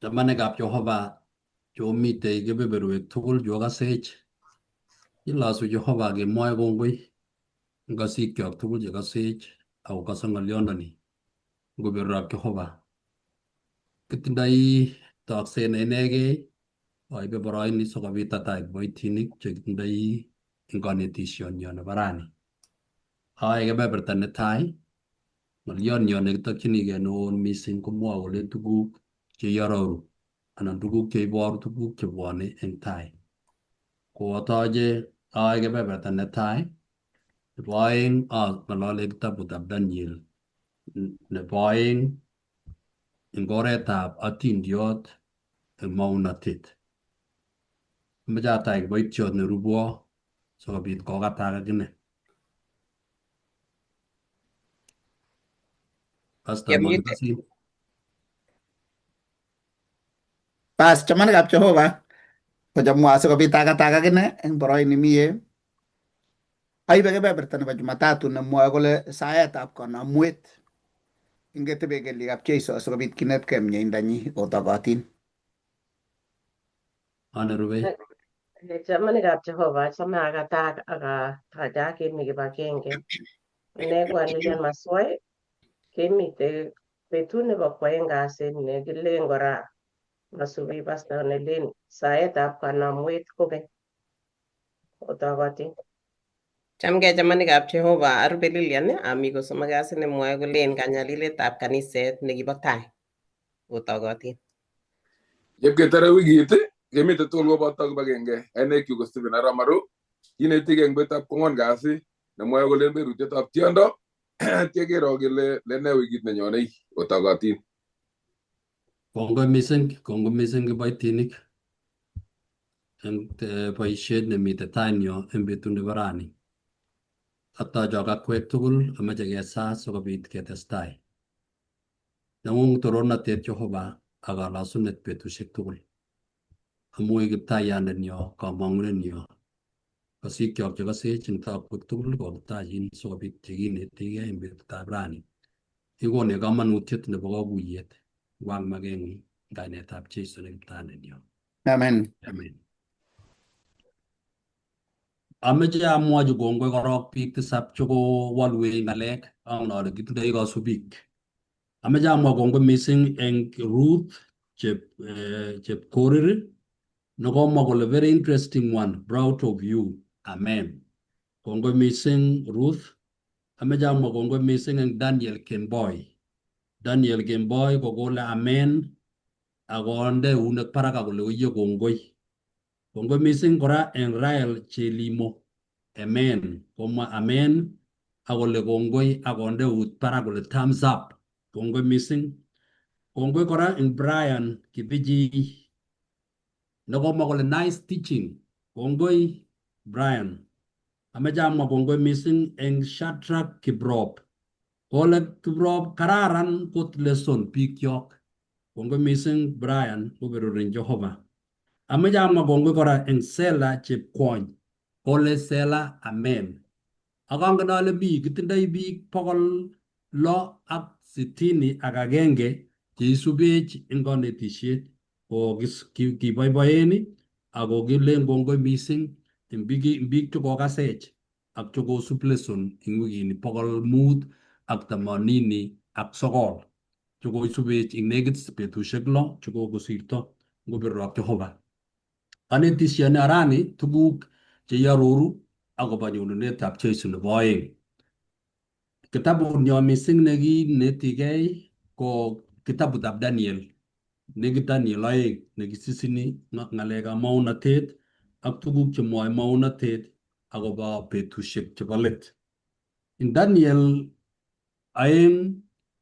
Chamanikab Jehova chomitei kebeberwek tugul chokasech, ilosu Jehova kemwoe kongoi eng kasikyok tugul chekasech akokase ng'olyondoni eng kebeberwekab Jehova. Kitindoi tokset ne inegei aibe boroini sikobit atach kiboitinik chekitindoi eng konetishonyo nebo rani. Ae kebeberta netai, ng'olyonyo nekitokchinigei neon mising komwoe kole tuguk cheiaroru anan tuguk cheiboru tuguk chebwone eng tai. Koatoche ae kebeberta netai, nebo oeng ang'olole kitabutab Daniel, nebo oeng eng oretab atindiot eng maunotet. Amoche atach kiboitiot nerubwo sikobit kokatak akine. Pastor Yemite. makikasin. Bas chamanikab Jehova kochomwo asikobit akatak akine eng boroini mie. Aibe kebeberta nebo Jumatatu nemwoe kole saetab kanamwet. Ingetebe kelyekab Jeiso asikobit kinetkei mieindanyi otokotin. Anerubei. Chamanikab Jehova, achame akatak ak ataja kemi kibagenge. Ane ko Lilian Maswai, kemite betut nebo kwoeng kasit nekilen kora masubi pastor nelen saetab kanamwet kokeny. Otokotin. Chamgei chamanikab Jehova, arube Lilian, ami kosomok kasit nemwoe kolen kanyaliletab kaniset nekibo tai. Otokotin. Yep ketore wikit, kemite tugul koboto kibagenge. Kainaikchu ko Stephen Arap Maru. Kinetigei eng betutab kwangwan kasi nemwoe kole berutietab tiondo. Kekero kele lene wikit nenyonei otokotin. Kongoi mising, kongoi mising kiboitinik eng boisiet nemite tainyo eng betut nebo rani. Atochok akwek tugul amoche kesaa sikobit ketestai. Neng'ung torornatet Jehova ak kalosunet betusiek tugul. Amu ii kiptaiyandenyo, kamang'unenyo, kasikyok chekasech eng takwek tugul kokitachin sikobit chekinetigei eng betutab rani. Ikonech kamanutiet nebo kakuyet ngwang makeng'ung eng kainetab Jesu ne kiptaiyandenyo. Amen. Amen. Ameche amwochi kongoi korok biik tisap chekowolwech ng'alek angen ale kitindoi kasubik. Ameche amwa kongoi mising eng Ruth Chepkorir nekomwa kole very interesting one, proud of you. Amen. Kongoi mising Ruth. Ameche amwa kongoi mising eng Daniel Kemboi. Daniel Kemboi kokole amen akonde eunek barak akole oye kongoi. Kongoi mising kora eng Rael Chelimo. Amen. Komwa amen akole kongoi akonde eut barak kole thumbs up. Kongoi mising. Kongoi kora eng Brian Kibiji nekomwa kole nice teaching. Kongoi Brian. Ameche amwa kongoi mising eng Shadrack Kiprop. Kole Kiprop kararan kot lesson bikyok. Kongoi mising Brian koberurin Jehova. Ameche amwa kongoi kora eng Sela Chepkwony. Kole Sela amen. Ak angen ale mi kitindoi biik 661 cheisubech eng konetisiet ko kiboiboen ako kilen kongoi mising eng biik chekokasech ak chekosub lesson eng wikini 589 chekoisubech eng nekit betusiek 6 chekokosirto ngoberurok Jehova. Konetisioni arani tuguk cheiaroru akobo nyonunetab Jesu nebo oeng. Kitabunyo mising nekinetigei ko kitabutab Daniel, nekit Daniel 2 nekisisini ng'alekab maunotet ak tuguk chemwoe maunotet akobo betusiek chebo let. Eng Daniel 2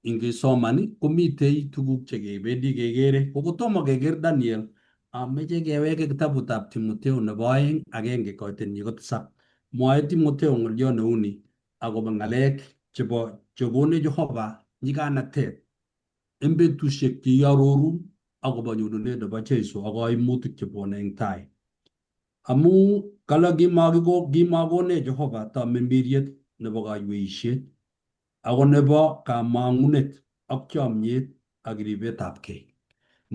ingisoman komitei tuguk chekebendi kekere. Ko kotomo keker Daniel, ameche keweke kitabutab Timotheo nebo 2 1 koitenyi ko 7. Mwoe Timotheo ng'olyo neuni akobo ng'alek chebo chekonech Jehova nyiganatet eng betusiek cheiaroru akobo nyonunet nebo Jesu ak kaimutik chebwone eng tai. Amu kale kimakonech Jehova tamirmiriet nebo kaiweisiet ako nebo kamang'unet ak chomyet ak ribetabkei.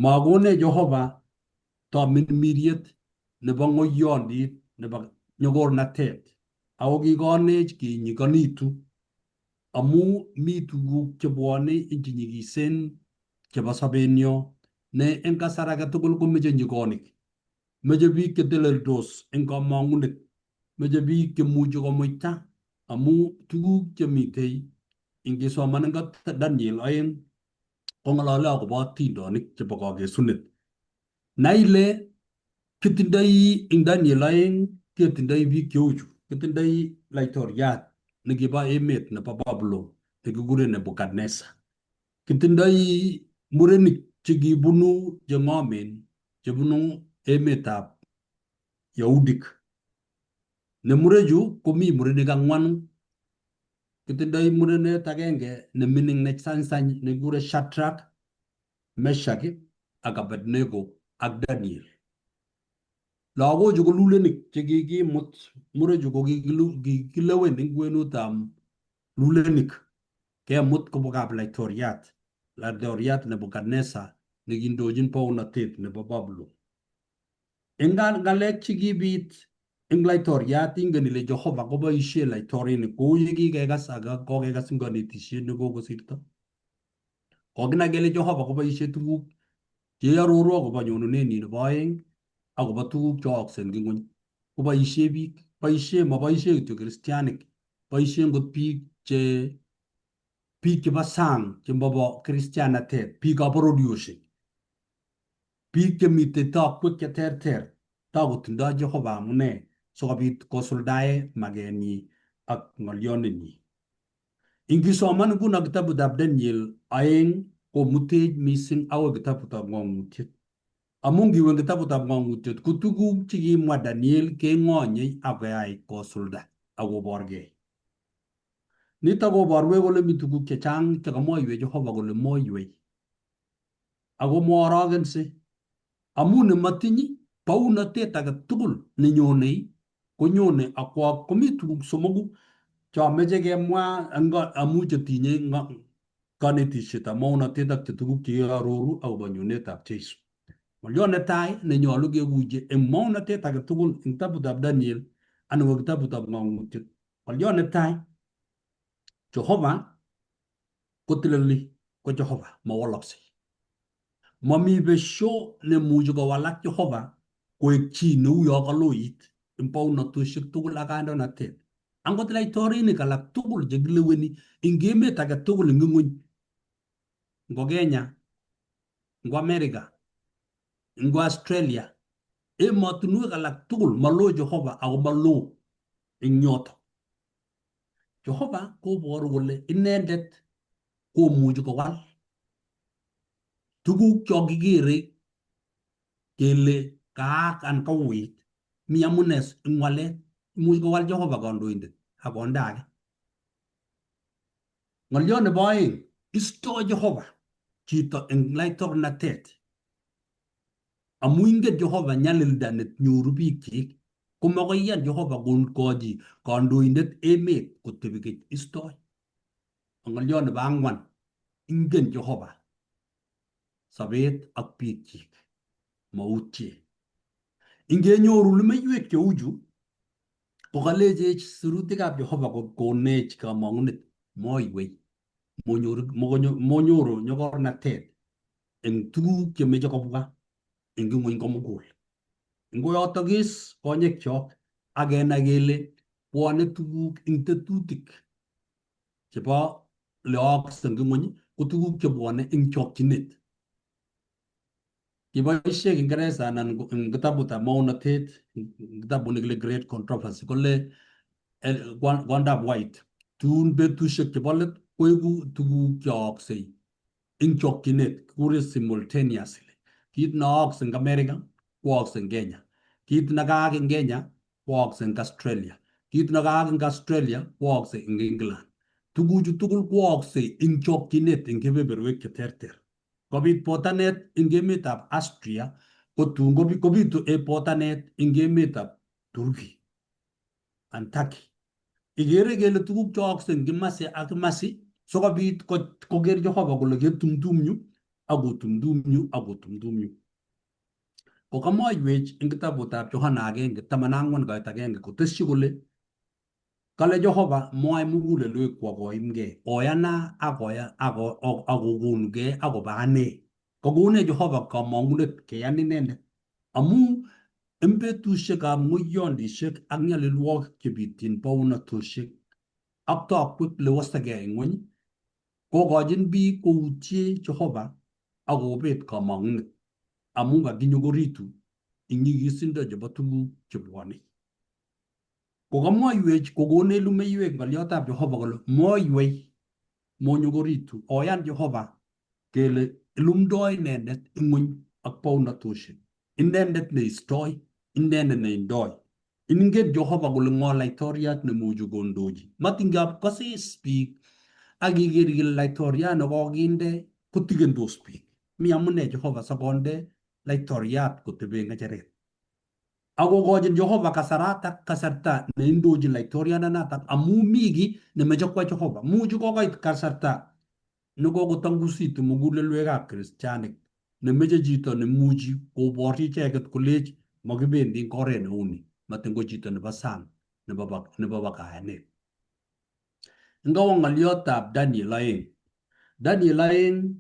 Makonech Jehova tamirmiriet nebo ng'oyondit nebo nyokornatet ako kikonech kenyikonitu amu mi tuguk chebwone eng chenyikisen chebo sobenyo ne eng kasar age tugul komeche nyikonik. Meche biik cheteleldos eng komong'unet, meche biik chemuchi komuita amu tuguk chemitei ingisoman eng Daniel 2 kong'olole akobo atindonik chebo kakesunet. Nai ile kitindoi eng Daniel 2 ketindoi biik cheuchu, kitindoi laitoriat nekibo emet nebo Babylon nekikure Nebuchadnezzar. Kitindoi murenik chekibunu cheng'omen chebunu emetab Yahudik. Ne murechu komi murenik ang'wanu. Kitindoi murenet agenge nemining nesansany nekikure Shadrach, Meshach ak Abednego ak Daniel. Lagochu ko lulenik chekikimut murechu ko kikilewen eng kwenutab lulenik kemut kobwa kap laitoriat, laitoriat Nebuchadnezzar nekindochin bounatet nebo Babylon. Eng ng'alek chekibit eng laitoriat ingen ile Jehova koboisie laitorinik kou yekikekas ak kokekas eng konetisiet nekokosirto. Kokinai kele Jehova koboisie tuguk chearoru akobo nyonunenyi nebo oeng akobo tuguk cheookse eng ing'weny. Koboisie biik, boisie maboisie kityo kristianik, boisie ngot biik che biik chebo sang chemobo kristianatet, biikab bororiosiek, biik chemitei tokwek cheterter takotindoi Jehova amune sikobit kosuldae makenyi ak ng'olyondenyi. Ingisoman nguno kitabutab Daniel 2 komutech mising akoi kitabutab Ng'ong'utiet. Amu ngiwe kitabutab Ng'ong'utiet ko tuguk chekimwa Daniel keng'onyei akoyai kosulda akoborgei. Nitok koborwech kole mi tuguk chechang chekamwoiwech Jehova kole moiwei. Ako moorokense amu nematiny bounotet age tugul nenyonei konyone akwo komi tuguk somoku chomeche kemwa amu chetinye kanetisietab maunotet ak che tuguk chekiaroru akobo nyonetab Jesu. Ng'olyo netai nenyolu kekuye eng maunotet age tugul eng kitabutab Daniel anan ko kitabutab Ng'ong'utiet. Ng'olyo netai, Jehova koteleli ko Jehova mawalaksei. Mami besio nemuchi kowalak Jehova koek chi neu yo kaloit eng bounatosiek tugul ak kandoinatet. Angot laitorinik alak tugul chekileweni eng emet age tugul eng ing'weny, ngo Kenya, ngo America, ngo Australia, emotinwek alak tugul maloo Jehova ako maloo eng yoto. Jehova koboru kole inendet komuchi kowal tuguk chokikere kele kaak anan kouit. Mi amune eng walet. Imuch kowal Jehova kandoindet akonde age. Ng'olyo nebo oeng, istoi Jehova chito eng laitornatet amu ingen Jehova nyalilda nenyoru biikchik komakoiyan Jehova kokochi kandoindet emet kotebi keny istoi. Ng'olyo nebo ang'wan, ingen Jehova sobet ak biikchik mautye. Ingenyoru lumeywek cheuchu kokalechech sirutikab Jehova kokonech kamong'unet moiwei monyoru monyoru nyokornatet eng tuguk chemeche kobwa eng ing'weny komugul. Ngoyotokis konyekchok ak kenai kele bwone tuguk eng tetutik chebo leookse eng ing'weny ko tuguk chebwone eng chokchinet. Kiboisie Kiingereza anan eng kitabutab maunotet, kitabut nekile Great Controversy kole kwondab White tun betusiek chebo let koiku tuguk cheooksei eng chokchinet kikure simultaneously. Kit neookse eng America kookse eng Kenya. Kit nekaak eng Kenya kookse eng Australia. Kit nekaak eng Australia kookse eng England. Tuguchu tugul kookse eng chokchinet eng kebeberwek cheterter. Kobit botanet eng emetab Austria kotun kobitu botanet eng emetab Turkey and Turkey. Ikere kele tuguk cheookse eng kimasi ak kimasi sikobit koker Jehova kole ketumtum yu Akotumtum yu akotumtum yu. Kokamwoiwech eng kitabutab Yohana 1:14 koit 1 kotesyi kole kale Jehova moe mugulelwekwok koimgei oyana akoya akokonugei akobo ane. Kokonech Jehova kamong'unet keyan inendet amu eng betusiekab ng'oiyondisiek ak nyalilwogik chebityin baunatosiek ak tokwek lewosegei eng ng'wony kokochin biik koutye Jehova ak kobet kamong'unet amu kakinyokoritu eng nyikisindo chebo tuguk chebwone. Kokamwoiwech kokonech lumeiwek ng'olyotab Jehova kole moiwei monyokoritu oyan Jehova kele ilumdoi inendet ing'wony ak baunatosiek. Inendet neistoi, inendet neindoi. Ingen Jehova kole ng'o laitoriat nemuchi kondochi. Matingap kosis biik ak iker ile laitoriat nekokinde kotikendos biik. Mi amune Jehova sikonde laitoriat kotebe ng'echeret. Akokochin Jehova kasaratak kasarta neindochin laitoriandanatak amu mi kiy nemeche kwai Jehova. Muchi kokoit kasarta nekokotangusitu mugulelwekab kristianik nemeche chito nemuchi koborchi icheket kolech makibendi eng oret neuni matin ko chito nebo sang nebo kayanet. Ngawo ng'olyotab Daniel 2. Daniel 2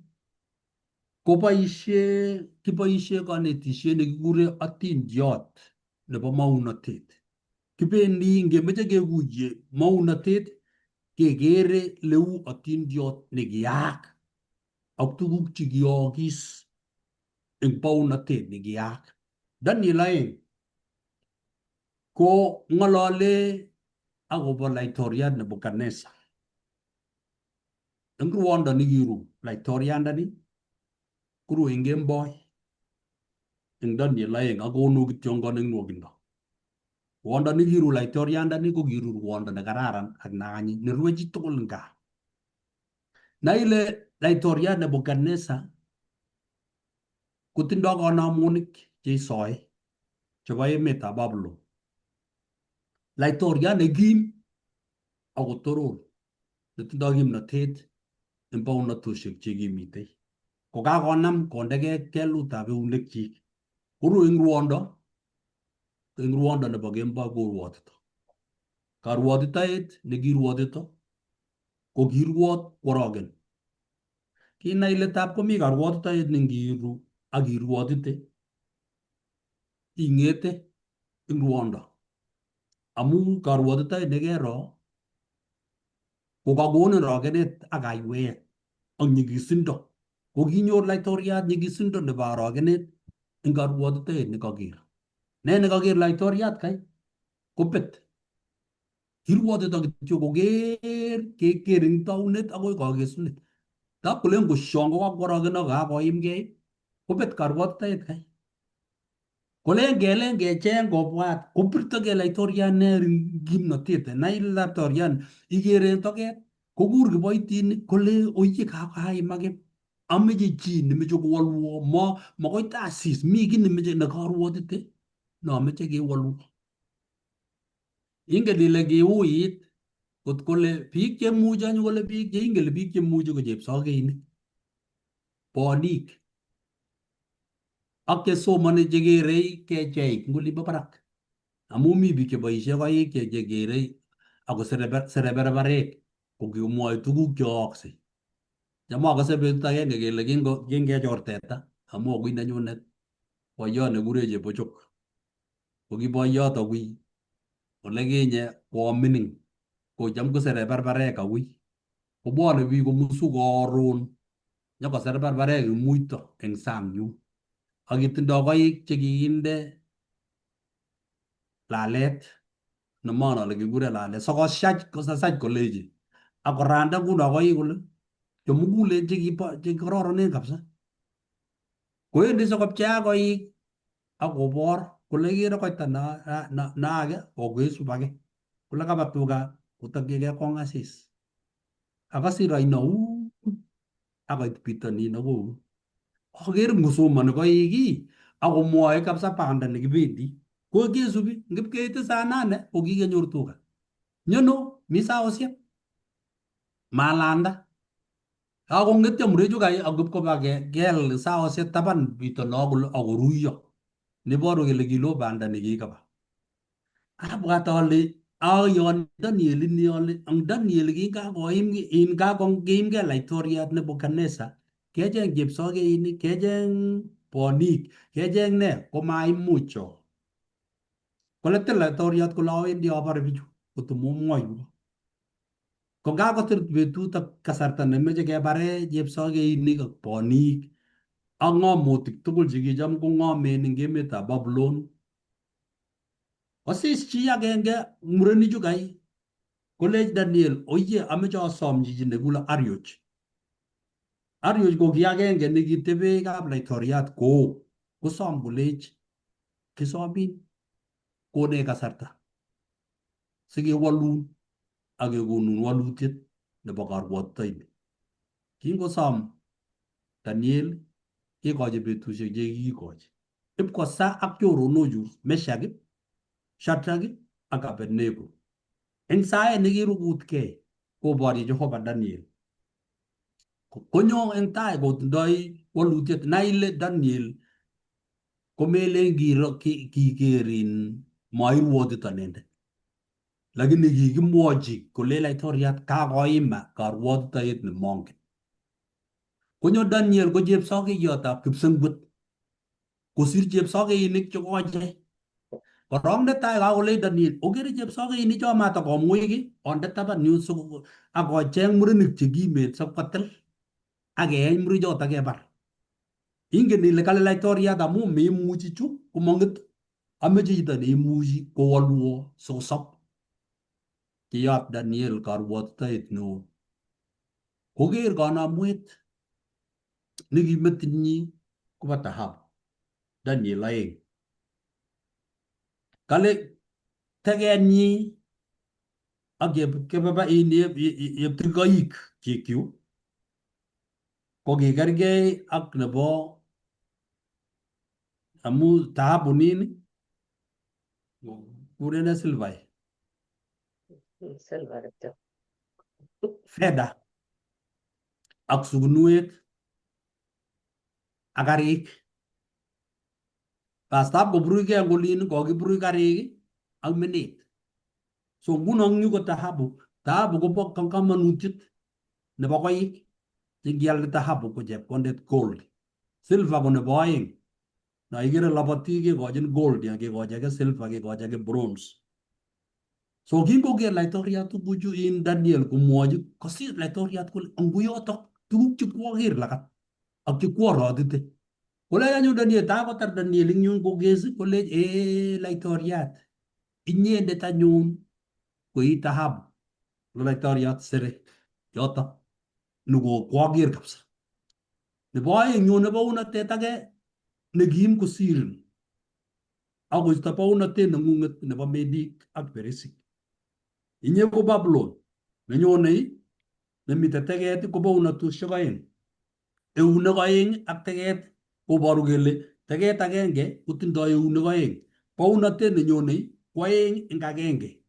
koboisie kiboisie konetisiet nekikure atindiot nebo maunotet. Kibendi ngemeche kekuye maunotet kekere leu atindiot nekiyaak ak tuguk chekiyookis eng baunotet nekiyaak. Daniel 2 ko ng'olole akobo laitoriat Nebukadnezar. Eng ruondo nekiru laitoriandani koru eng kemboi eng Daniel 2 akonu kityongon eng nwokindo. Ruondo nekiru laitoriandani ko kiru ruondo nekararan ak neanyiny nerue chitugul eng gaa. Na ile laitoriat Nebukadnezar kotindoi kanamonik cheisoe chebo emetab Babylon. Laitoriat nekim akotoror netindoi kimnotet eng baunatosiek chekimitei. Kokakonam kondegei kelutab eunekchik. Koru eng ruondo nebo kemboi korwotito. Karwotitoet nekirwotito ko kirwot kworoken. Kinai ile tab komi karwotitoet nengiru ak irwotite ing'ete eng ruondo. Amu karwotitoet nekero kokakonin rokenet ak kaiwet ak nyikisindo. Kokinyor laitoriat nyikisindo nebo arokenet eng karwotitoet nekaker. Ne nekaker laitoriat kai kobet. Kirwotito kityo koker keker eng taunet akoi kakesunet. Tab kolen koshong kokakworoken ak kakoimgei kobet karwotitoet kai. Kolen kelen kecheng kobwat kopirtogei laitoriat ner kimnotet nai laitoriat ikere en toket kokur kiboitinik kole oye kakaimak ameche chi nemeche kowolwo mo makoi tasis mi kiy nemeche nekarwotite nomeche kewolwo. Ingen ile kiuit kot kole biik chemuchi anyun kole biik cheingen kole biik chemuchi ko chepsokeinik bonik ak chesomoni chekerei kecheik eng olimbo barak amu mi biik cheboisie koik chekerei ako sere barbarek kokimwoe tuguk cheooksei. Cham akose betut agenge kele kingechor teta amu akui nenyunet boiyot nekure Chebochok. Ko ki boiyot akui olekinye koamining kocham kosere barbarek akui. Kobwone biik komusu koron nyokoser barbarek eng muito eng sang yun. Ak kitindoi koik chekikinde lalet nemon ale kikure lalet sikoshach kosasach koleji ak koranda nguno koik kole chemugulen chekororonen kabisa. Kowendi sikopcheak koik ak kobor kole ikere koita na ake kokesub ake kole kaba tuga kotokyigei kongasis. Akasir oino uun akoit bitonin akou. Aker ngosomoni koik ii akomwoe kabisa banda nekibendi. Ko kesubi ngipkeite saa nane ko kikenyor tuga. Nyono mi saosiek. Malanda. Kakong'etyo murechukai ak ipkoba kel saosyek taban bitono kole akoruiyo. Neboru kele kilo banda nekikaba. Abwat ale ayon Daniel ini ale ang Daniel kinkakoim in kakoimgei laitoriat Nebukadnezar kecheng chepsokeinik, kecheng bonik, kecheng ne komaimuch cho. Kole til laitoriat kole awendi abore bichu kotomomwoiwo. Ko kakotil betut ak kasarta nemeche kebare chepsokeinik ak bonik ak ng'omotik tugul chekicham kong'omen eng emetab Babulon. Kosis chi agenge murenichu kai kolech Daniel oye ameche asom chichi nekule Arioch. Arioch ko ki agenge nekitebe kap laitoriat koo kosom kolech kisomin konech kasarta sikewolun ak kekonun walutiet nebo karwotitoini. Kingosom Daniel kekochi betusiek chekikikochi. Ipkosa ak choronochu Meshak, Shadrach ak Abednego. Eng saet nekirugutkei koborye Jehova Daniel. Konyo eng tai kotindoi walutiet. Nai ile Daniel komelen kiker in mairwotito inendet. Lakini kikimwochi kole laitoriat kakoima karwotitoet nemongen. Konyo Daniel ko chepsokeyotab kipsengwet kosir chepsokeinik chekoche. Korok netai kakolech Daniel, okere chepsokeinik cho matakomwik onde taban yun ak kocheng murenik chekimen sikotil ak keeny murenichoto kebar. Ingen ile kale laitoriat amu memuchi chu komong'et ameche chito neimuchi kowolwo sikosop. Kiyat Daniel karwotitoet neo. Koker kanamwet nekimetinyi kobo tahabu. Daniel 2. Kale tekenyi ak kebeba in yeptirgoik chikyu ko kikergei ak nebo amu tahabu nin kurene silver. Silver kityo. Fedha ak sukunuet ak karik. Pastab koburuchkei eng olin kokiburuch karik ak menet. So nguno eng yu ko tahabu. Tahabu kobo kamanutiet nebo koik. Chengialde tahabu ko chepkondet gold. Silver ko nebo aeng. Na ikere labatik kekochin gold ya kekochi ake silver kekochi ake bronze. So kingoker laitoriat tuguchu in Daniel komwochi kosir laitoriat kole anguyotok tuguk chekwoker lagat ak chekworotite. Kolech anyun Daniel takotar Daniel eng yun kokes kolech ee laitoriat inyendet anyun koi tahabu. Laitoriat sere yotok nikokwoker kabisa. Nebo aeng nyone bounotet ake nekim kosirin ak koisto bounotet neng'ung'et nebo Medik ak Peresik. Inye ko Babulon nenyonei nemite teket ko bounotosiek aeng. Eunek aeng ak teket koboru kele teket agenge kotindoi eunek aeng. Bounotet nenyonei ko aeng eng agenge.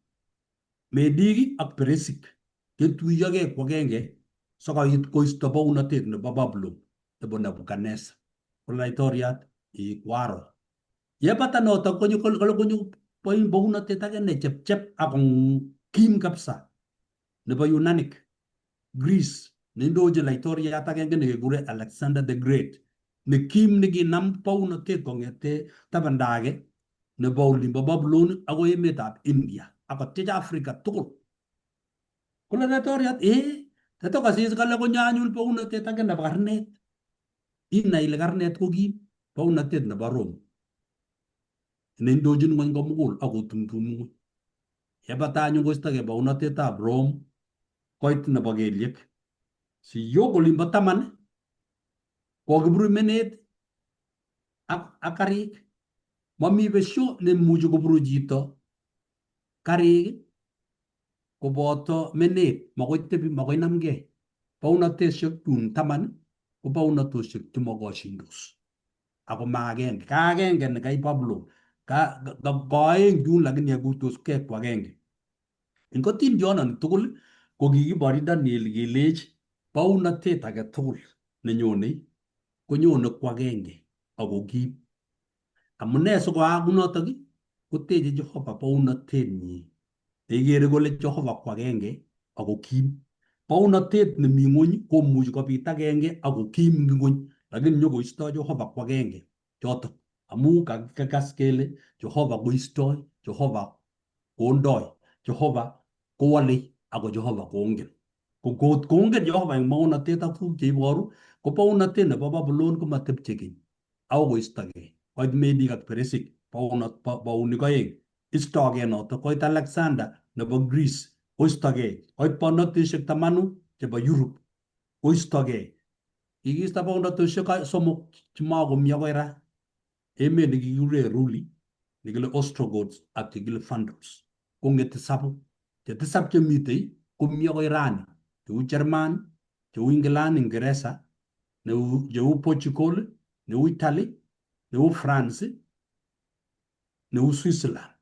Medik ak Peresik ketuiyogei ko agenge sikoit koisto bounotet nebo Babulon nebo Nebukadnezar. Ko laitoriat ikwaro. Yebata notok konyo kole konyo bounotet age ne chepchep ak kim kabisa nebo Yunanic Greece neindochin laitoriat agenge nekekure Alexander the Great ne kim nekinam bounotet kong'ete tabanda age nebo olimbo Babulon akoi emetab India akotyech Africa tugul. Kole laitoriat ee tetokasis kale konyo anyun bounotet age nebo karnet. Inai ile karnet ko kim bounotet nebo Rome neindochin ng'wony komugul ak kotumtum ng'wony. Yebata anyun koistogei bounotetab Rome koit nebo kelyek. Siyok olimbo taman kokiburuch menet ak karik. Mami besio nemuchi koburuch chito karik koboto menet makoi tebi makoi namgei. Bounotosiek chun taman ko bounotosiek chemokoshindos. Ako ma agenge. Ka agenge nekai Babulon. Ka aeng chun lakini akuitoskei ko agenge. Eng kotindiondoni tugul ko kikibori Daniel kelech Bounatet age tugul nenyone konyone ko agenge ako kim. Amune sikoyaak kunotok ii? Koteche Jehova bounatenyi neikere kole Jehova ko agenge ako kim. Bounatet nemi ng'wony komuchi kobit agenge ako kim eng ng'wony, lakini nyokoistoi Jehova ko agenge chotok amu kakikas kele Jehova koistoi, Jehova kondoi, Jehova kowolei ako Jehova kongen. Ko kot kongen Jehova eng bounatet ak tuguk cheiboru, ko bounatet nebo Babulon komatepche keny akoi koistogei. Koit Medik ak Peresik bounik oeng, istogei noto. Koit Alexander nebo Greece koistogei. Koit bounatosiek 10 chebo Europe koistogei. Kikiisto bounatosiek somok chemakomi akoi ra. Emet nekikikure Ruli, nekile Ostrogoths ak chekile Vandals. Kong'et tisabu. Che tisab chemitei komi akoi rani, cheu German, cheu England, Ingeresa, neu cheu Portugal, neu Italy, neu France, neu Switzerland.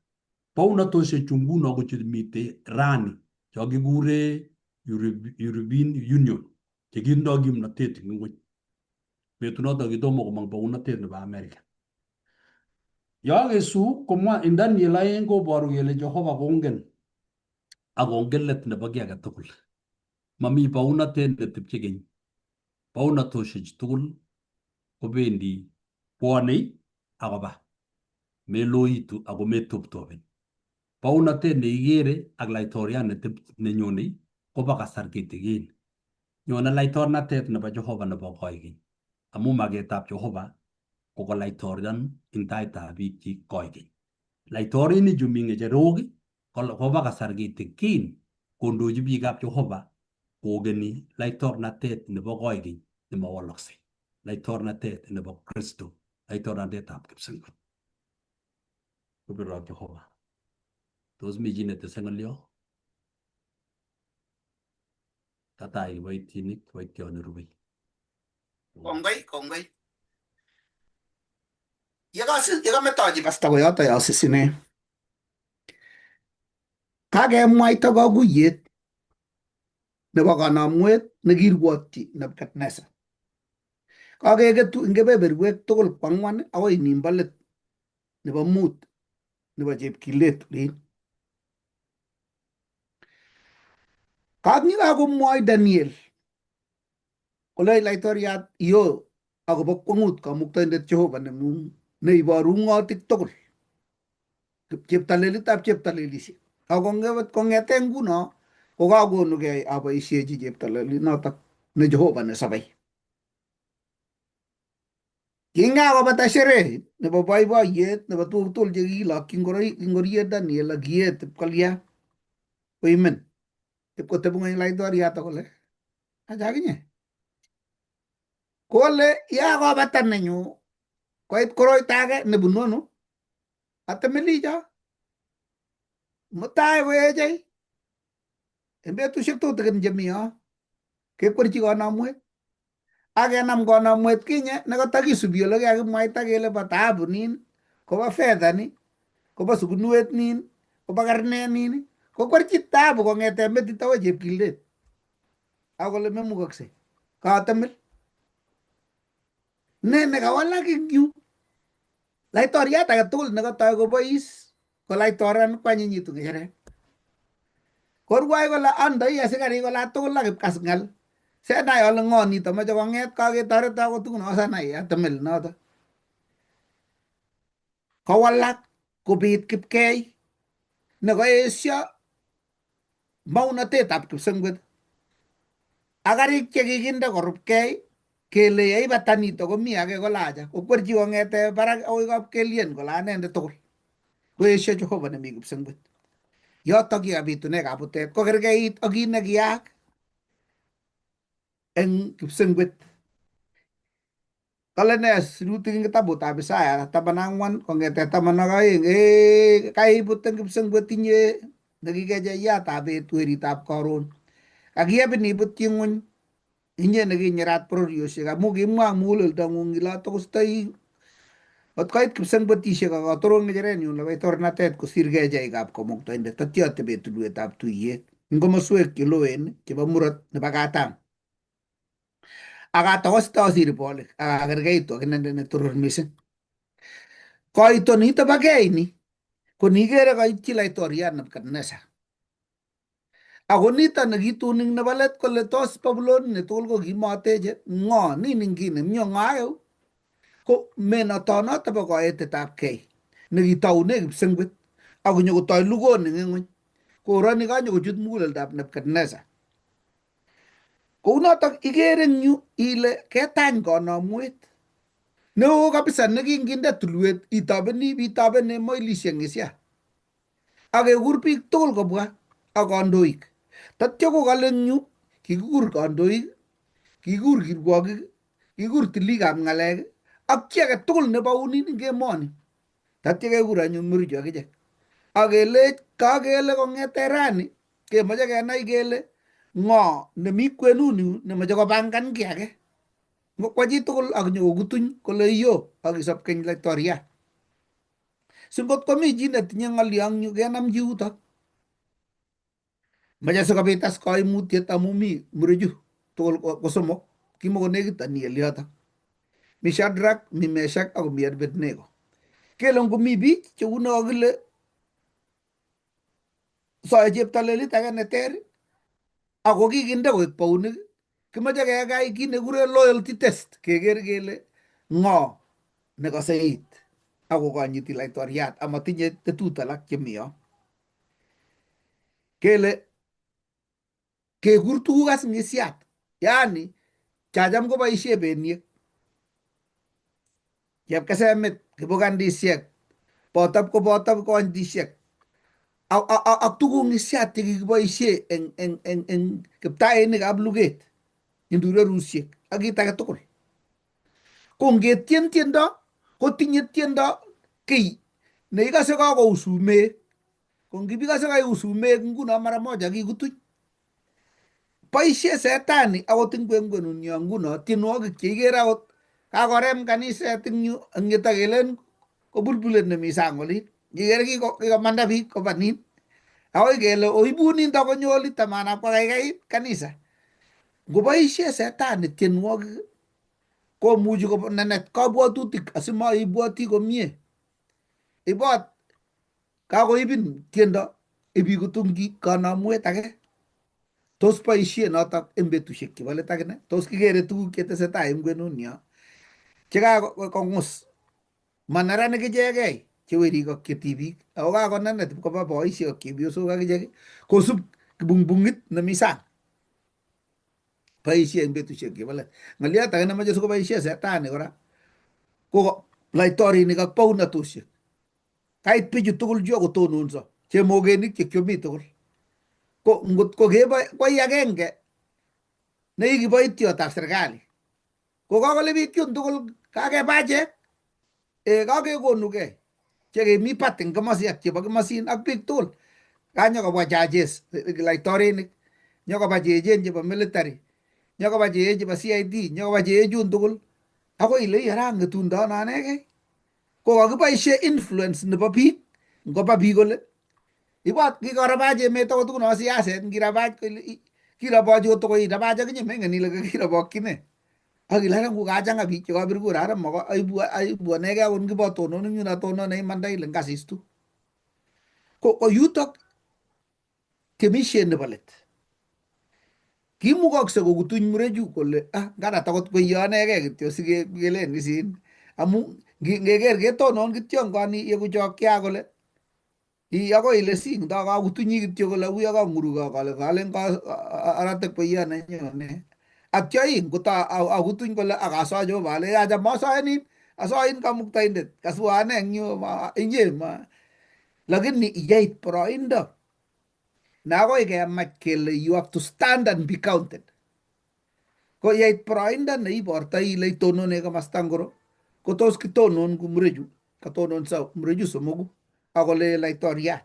Bounatosiechu nguno ko chemitei rani cho kikure European Union chekindoi kimnatet eng ng'wony. Betunoto kitomo komong bounatet nebo America. Yokesu komwa en Daniel 2 koboru kele Jehova kongen ak kongen let nebo kiy age tugul. Mami bounatet netepche keny. Bounatosiechu tugul kobendi bwonei akoba. Meloitu ako metoptopen. Bounatet neikere ak laitoriat nenyonei kobo kasar kitikin. Nyone laitornatet nebo Jehova nebo koikeny. Amu maketab Jehova ko kolaitorian eng taitab biikchik koikeny. Laitorinichu mi ng'echerok kobo kasar kitikin kondochi biikab Jehova kokeni laitornatet nebo koikeny nemawalaksei. Laitornatet nebo Kristo, laitornatetab kipsengwet. Koberurok Jehova. Tos mi chi netese ng'olyo? Katai kiboitinik kiboitiot nerubei. Kongoi, kongoi. Yekametochi pasta koyoto yosisine. Kakemwaita kakuyet nebo kanamwet nekirwotyi Nebukadnezar. Kakeketu eng kebeberwek tugul ko ang'wan akoi nimbo let nebo mut nebo chepkilet olin. Kakomwoi Daniel kole laitoriat yo akobo kwong'ut kamuktaindet Jehova neng'ung neiboru ng'otik tugul cheptalelitab cheptalelisiek. Ako kong'ete nguno kokakonugei aboisiechi cheptalelit notok ne Jehova nesobei. Kingakobata sherehe nebo boiboiyet nebo tuguk tugul chekikilokyi ngoriet Daniel ak kiet ipkolya koimen ipkoteb ng'weny laitoriat kole acha akinye kole yakobata nenyu koit koroito age nebunu ano atemilicho mutai koechei en betusiek tutikin chemi yo kekwerchi kanamwet ak kenam kanamwet kinye nekatakisubi ole kakimwaita kele bo taabu nin kobo fedha ni kobo sukunuet nin kobo karnet nin kokwerchi taabu kong'eten metit akoi chepkildet akole memukoksei katemil ne nekawalak eng yu laitoriat age tugul nekatoi kobois ko laitoran kwanyinyitu ng'echeret korwai kole andoi asikarik ola tugul ak ipkas ng'al senai ale ng'o nito moche kong'et kaketoreto kotugun osanai atemel noto kowalak kobit kipkei nekoesio maunotetab kipsengwet ak karik chekikinde korupkei kele yeibata nito komi age kolacha kokwerchi kong'ete barak akoi kapkelien kole anendet tugul koesio Jehova nemi kipsengwet yotok yekabitune kabutet kokerkeit ak kit nekiyaak eng kipsengwet. Kale ne sirutik eng kitabutab Isaya 14 kong'ete 12 ee kaibut eng kipsengwet inye nekikecheyatab bet weritab karon kakiyepin ibutyi ng'wony inye nekinyirat bororiosiek amu kimwa muguleldong'ung ile atokostoi Kot koit kipsengwetisiek ak atoron ng'echerenyun nebo tornatet kosir kecheikab Kamuktaindet atya atebe tulwetab tuiyet eng komoswek cheloen chebo murot nebo katam. Ak atokosite asir bolik ak akerkeitu ak inendet ne toror mising. Koito nito bo kei ni ko nikere koityi laitoriat Nebukadnezar. Ako nito nekitun ing nebo let kole tos Babulon ni tugul ko kimoteche ng'o nini ngini mnyo ng'o ake ko menotonoto bo koetetab kei nekitoune kipsengwet ak konyokotoi lugonik eng ng'weny koroni kanyokochut muguleldab Nebukadnezar. Kounotok ikere eng yu ile ketany konomwet neo kabisa nekinginde tulwet itobeni bitobene mailishek ng'isia ak kekur biik tugul kobwa ak kandoik. Tatyo kokale eng yu kikikur kandoik, kikikur kirwokik, kikikur tilikab ng'alek ak chi age tugul nebaunin eng emoni. Tatyo kekur anyun Muricho akichek ak kelech kakele kong'ete rani kemoche kenai kele ng'o nemi kwenunyu nemoche kopangan kiy age. Ngokwa chitugul ak nyokokutuny kole iyo ak isop keny laitoriat. Si ngot komi chi netinye ng'olyo eng yu kenamchi yutok. Moche sikobit as koimutiet amu mi murechu tugul ko somok kimokonekit Daniel yotok. Mi Shadrach, mi Meshach ak komi Abednego. Kele ngomi biik cheu ne kakile soe cheptolelit age neter ako kikinde koek baunik kimoche kekai kit nekikure loyalty test keker kele ng'o nekose it akokonyiti laitoriat amatinye tetut alak chemi yo. Kele kekur tuguk as ng'isiat yaani chacham koboisie beniek chepkesemit kibukandisiek botob koboto kondisiek ak tuguk ng'isiat chekikiboisie eng kiptainikab luget indurerusiek ak kit age tugul. Ko ngetien tiendo kotinye tiendo kiy neikose kakou sumek. Ko ngibikose kaiu sumek nguno mara moja kikutuny. Boisie setani akot eng kwenkwenunyo nguno tienwogik cheikere akot kakorem kaniset eng yu eng yutok kelen ko bulbulet nemi sang olin. Ikere kikomanda biik koba nin. Akoi kele oibun ninto konyo oli tamanap kokaikait kanisa. Ngoboisie setani tienwogik komuchi konenet kabwatutik asimoibwoti komie. Ibot kakoibin tiendo ibikutungi kanamwet age. Tos boisie notok eng betusiek chebo let akine? Tos kikere tuguk chetesetai eng kwenunyo chekakongus ma neranik ichegei che werik ak che tibik ako kakonenet koba boisiek ak chepyosok akichek kosup kibungbungit nemi sang. Boisie eng betusiek chebo let. Ng'oliot age nemoche sikoboisie setani kora ko laitorinik ak baunatosiek. Kait bichu tugul chu akotononso chemokenik chekyomi tugul. Ko ngot ko koi agenge ne kikiboityotab serikali ko kakole biik chun tugul kakeba achek kakekonugei chekemi party eng komosi ak chebo komosin ak biik tugul. Kanyokobwa judges laitorinik, nyokoba cheechen chebo military, nyokoba cheechen chebo CID, nyokoba cheechun tugul akoi ile ara ng'etundo ano anegei. Ko kakiboisie influence nebo biik ngoba biik kole ibot kikorobach emet akot nguno siaset ngirabach kirobochi kotoko irabach akinye mengen ile kakirobokyi nee. Ak ile ara ngukachang'a biik chekabir kura ara mako aibu aibu anegei akot ngibotonon eng yun atonone imanda ile ngasistu. Ko yutok temisiet nebo let. Kimukokse kokutuny murechu kole ah nganat akot kweyo anegei kityo sikelen isin amu ngeker ketonon kityo ngoni yeku chokya kole i akoi ile si ndo kakutunyi kityo kole uyo kang'uruko kole kalen arate kweyo nenyone. Atyo ii ngoto akutuny kole akaso Jehova ale acha masoenin asoin kamuktaindet kaswa ane eng yu inye ma lakini yeit boroindo ne akoi kemach kele you have to stand and be counted. Ko yeit boroindo ne ibortoi ile itonone komasta ngoro ko tos kitonon ku murechu katononso murechu somoku akole laitoriat.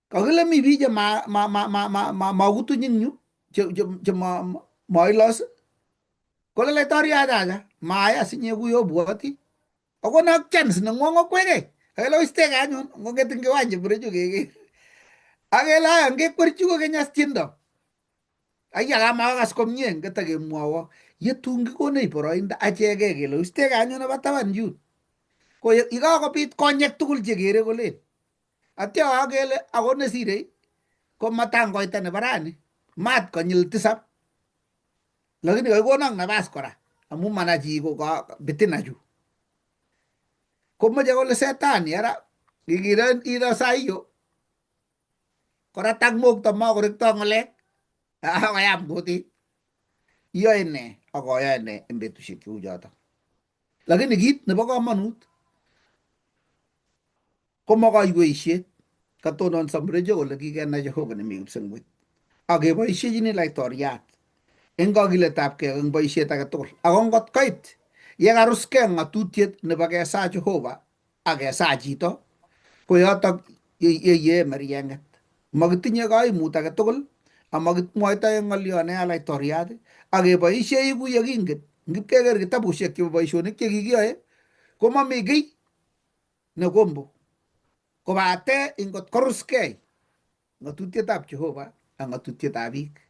Kakile mi biik che makutuny eng yu che mailos kole laitoriat acha maayas inye kuyo bwoti akonok chance neng'wong okwekei. Akele oistegei anyun ngonget eng kiwanja murechu keker. Akele aya ngekwerchu kokeny as tiendo. Aya kamakas komie ngetakemwowo yetun kikonech boroindo achekei kele usteke anyun nebo taban yun. Ko yekakobit konyek tugul chekere kolen. Atya kele ako nesire ko matangoita nebo rani mat konyil tisab. Lakini kakikonok nafas kora amu mana chi ko bitina chu. Komoche kole setani ara ikire iro saiyo koratak mokto makorekto ng'alek akoyam kutit. Iyoe ne ak oyoe ne en betusiek cheu chotok. Lakini kit nebo komonut ko makaiweisiet katononso mrecho kole kikenai Jehova nemi kipsengwet ak keboisiechini laitoriat eng kakiletabkei ak eng boisiet age tugul. Ako ngot koit yekaruskei ng'atutiet nebo kesaa Jehova ak kesaa chito ko yotok yeyee merieng'et. Makitinye kaimut age tugul amakimwoitoe ng'olyo neya laitoriat ak keboisie kou ye kingen. Ngipkeker kitabusiek chebo boisionik chekikiyoe komami kiy ne kombo kobate ingot koruskei ng'atutietab Jehova ak ng'atutietab biik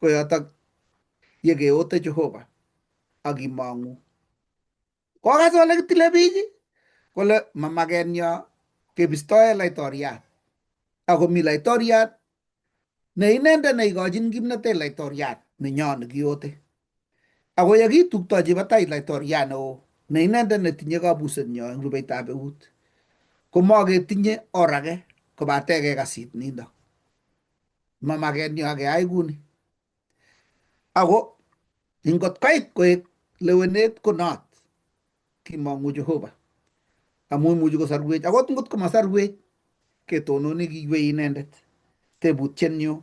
ko yotok yekeote Jehova ak imong'u. Kokas ole kitile biik kole mamakenyo kebistoe laitoriat akomi laitoriat ne inendet neikochin kimnatet laitoriat nenyo nekiote. Ako yekitukto chebo tai laitoriat neo ne inendet netinye kabusetnyo eng rubeitab eut komaketinye or age kobate kekasit nindo. Mamakenyo keyai kuni. Ako ingot koit koek lewenet konot kimong'u Jehova amu imuchi kosarwech akot ngot komasarwech ketononi kiywei inendet tebutiet nyo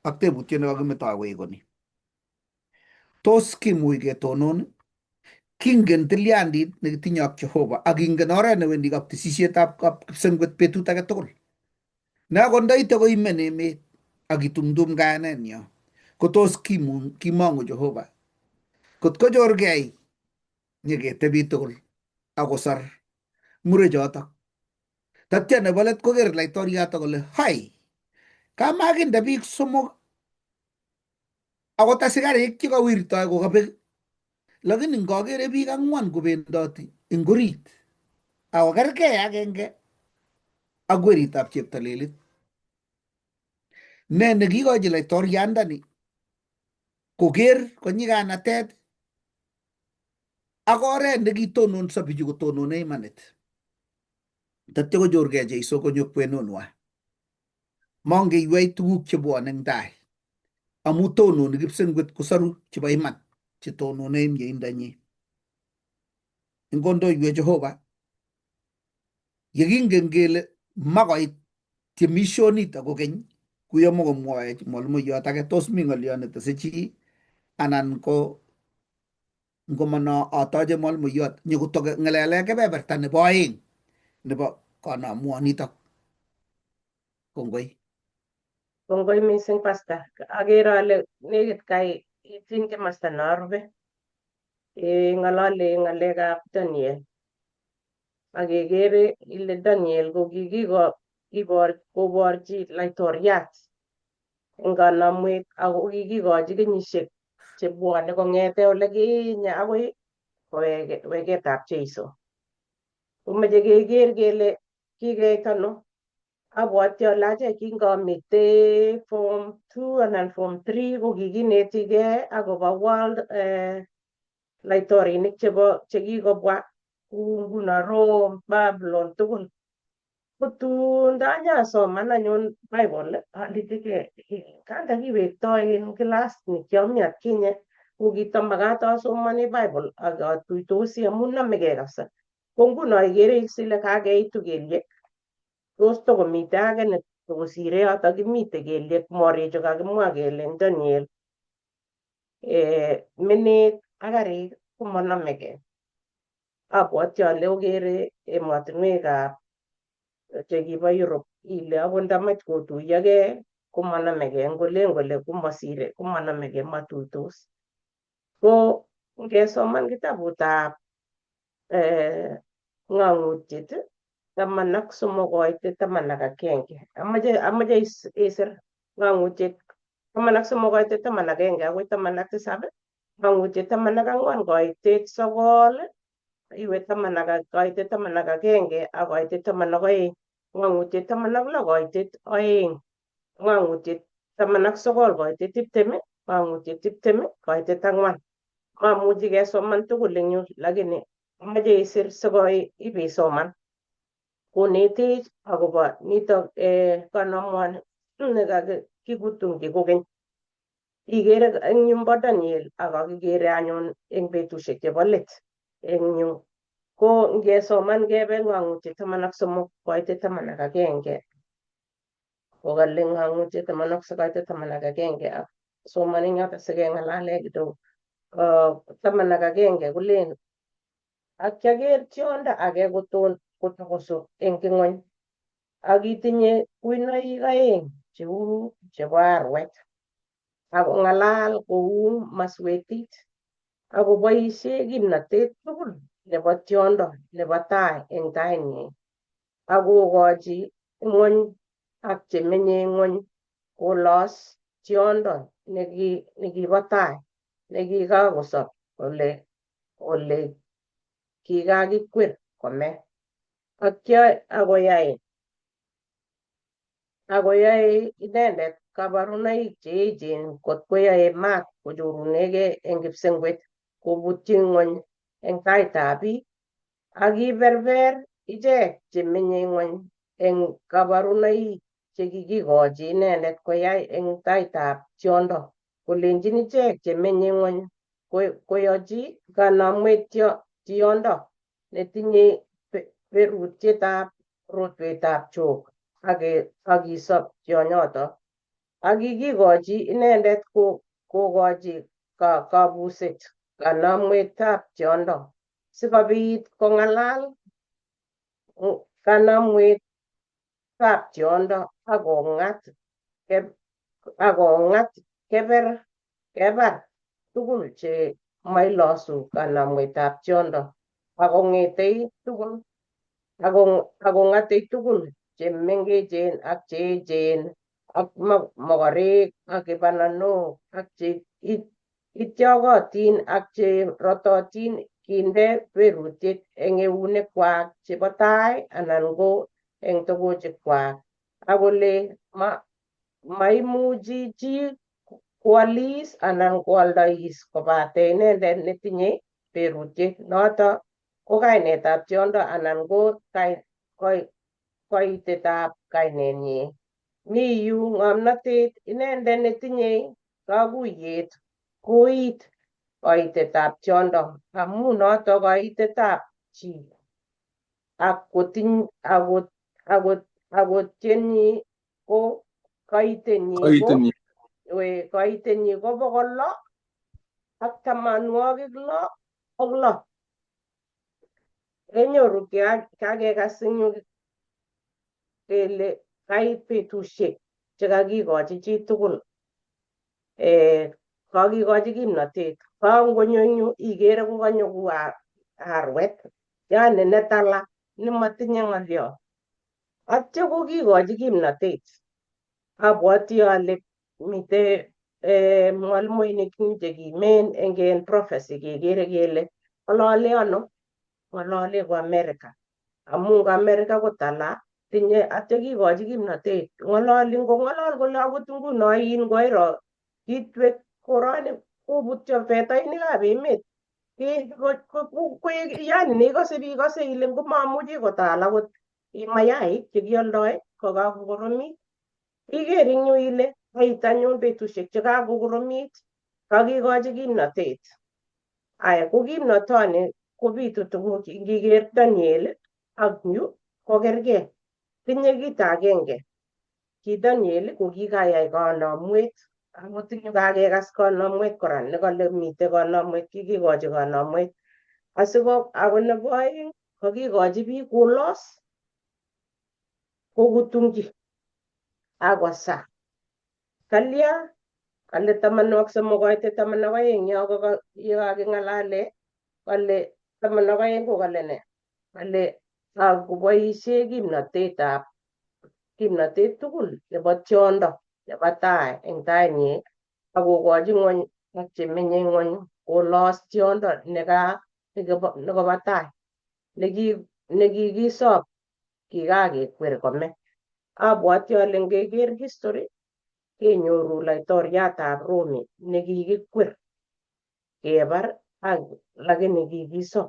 ak tebutiet nekakimetoi koek koni. Tos kimuch ketonon kingen tilyandit nekitinye ak Jehova ak kingen oret newendi kaptisisietab kipsengwet betut age tugul. Ne akot ndaite koimen emet ak kitumtum kayanenyo ko tos kimong'u Jehova kot kochorgei nyeketebi tugul ak kosor murechotok. Tatya nebo let koker laitoriat kole hai kamakinde biik somok akot asikarik chekawirtoi kokabek lakini ngokere biik ang'wan kobendoti eng orit ako kerkei agenge ak weritab cheptolelit. Ne nekikochi laitoriandani koker konyiganatet ak oret nekitononso bichu kotonone imanit. Tatya kochorgei Jeiso konyo kwenunwa. Mongeiwei tuguk chebwone eng tai amu tononi kipsengwet kosoru chebo iman chetonone mieindonyi. Ingondoiwech Jehova yekingen kele makoit tiemishonito kokeny kuyo mokomwoech mwalimuiyot age tos mi ng'olyo netese chi anan ko ngomono atoche mwalimuiyot nyokotong'alale kebeberta nebo oeng nebo konomuonitok. Kongoi. Kongoi mising Pastor. Akere ale nekit kai ityin komasta norube. Ng'olole ng'alekab Daniel. Ak kekere ile Daniel ko kikiko kibor koborchi laitoriat eng kanamwet ako kikikochi kenyisiek chebwone kong'ete olekinye akoi weketab Jeiso. Komeche keker kele kikeit ano. Abwati ale achek kingamite form 2 anan form 3 ko kikinetikei akobo world laitorinik chebo chekikobwa kou nguno Rome, Babylon tugul. Ko tun ndanyasoman anyun Bible alechigei kanda kiwektoi en class nikiami atkinye ko kitamakat asomoni Bible ak atuitosi amun nomegei kabisa. Ko nguno ikere is ile kakeitu kelyek. Tos tokomite age netokosire yotok kimite kelyek morechu kakimwa kele eng Daniel menet ak karik komonomegei. Abwoti ale okere emotinwekab chekibo Europe ile akot ndamach kotuiyogei komonomegei ngolen kole komosire komonomegei motuitos. Ko ngesoman kitabutab ng'ong'utiet 13 koit 11. Amoche isir ng'ong'utiet 13 koitet 11 akoi 17, ng'ang'utiet 14 koitet 9, iwe koitet 11 ak koitet 12, ng'ang'utiet 16 koitet 2, ng'ang'utiet 19 koitet 20, ng'ang'utiet 20 koitet 4. Mamuchi kesoman tugul eng yu, lakini amache isir sikoi ibisoman. Konetech akobo nitok kanamwani nekakikutungchi kokeny. Ikere eng yu mbo Daniel ak akikere anyun eng betusiek chebo let eng yu. Ko ngesoman kebe ng'ang'utiet 13 koitet 11 kokale ng'ang'utiet 13 koitet 11 ak soman eng yoto sikeng'alale kidogo. 11 kolen ak kiaker tiondo age kotokosu eng ing'weny ak kitinye kuinoik aeng cheu chebo arwet ak kong'alal kou maswetit ak koboisie kimnatet tugul nebo tiondo nebo tai eng tainyin ak kokochi ng'wony ak chemenye ng'wony kolos tiondo nekibo tai nekikakosob ole kikakikwer kome. Akoyae inendet kabarunoik che echen kot koyae maat kochorunegei eng kipsengwet kobutyi ng'wony eng taitab biik ak kiberber ichek chemenye ng'wony eng kabarunoik chekikikochi inendet koyai eng taitab tiondo kolenjin ichek chemenye ng'wony koyochi kanamwet tiondo netinye berutietab rotwetab chok ak kisob tionyoto. Ak kikikochi inendet kokochi kabuset kanamwetab tiondo sikobit kong'alal kanamwetab tiondo ak kong'at kebar tugul che mailosu kanamwetab tiondo akong'atei tugul chemengechen ak cheechen ak mokorek ak kibananok ak che ityokotin ak che rototin kinde berutiet eng eunekwak chebo tai anan ko eng togochikwak ak kole maimuchi chi koalis anan koaldois kobate inendet netinye berutiet noto ko kainetab tiondo anan ko koitetab kainenyin. Mi yu ng'omnotet inendet netinye kakuyet koit koitetab tiondo amu noto koitetab chi akotienyi ko koitenyi ko 666. Kenyoru kakekas eng yu kele kait betusiek chekakikochi chitugul kakikochi kimnatet. Kangonyo eng yu ikere kokanyo kou arwet yani netala nemotinye ng'oliot. Atyo kokikochi kimnatet. Abwoti ale mitei mwalimuinik chekimen eng prophecy kekere kele ng'olole ano, ng'olole ko America. Amu America ko tala tinye atyo kikochi kimnatet. Ng'ololi ngong'olol kole akot nguno ngoiro kitwek koroni kobutyo fetainikab emet. Yani neikose ikose ile ngomamuchi kotal akot mayaik chekioldoi kokakokoromit. Iker eng yu ile kait anyun betusiek chekakokoromit kakikochi kimnatet. Aya ko kimnotoni kobitu tuguk ngiker Daniel ak yu kokerkei. Tinye kit agenge. Ki Daniel ko kikayai kanamwet akot eng yu kakekas kanamwet kora nekale mitei kanamwet kikikochi kanamwet asiko ako nebo aeng kokikochi biik kolos kokutungchi akosa. Kalya kale 13 koitet 12 yo kaking'alale kale 12 ko kale ne? Kale akoboisie kimnatetab kimnatet tugul nebo tiondo nebo tai eng tainyi akokochi ng'wony ak chemenye ng'wony kolos tiondo nekobo tai nekikisop kikakekwer kome. Abwati ale ngeker history kenyoru laitoriatab Rumi nekikikwer kebar ak lakini kikisop.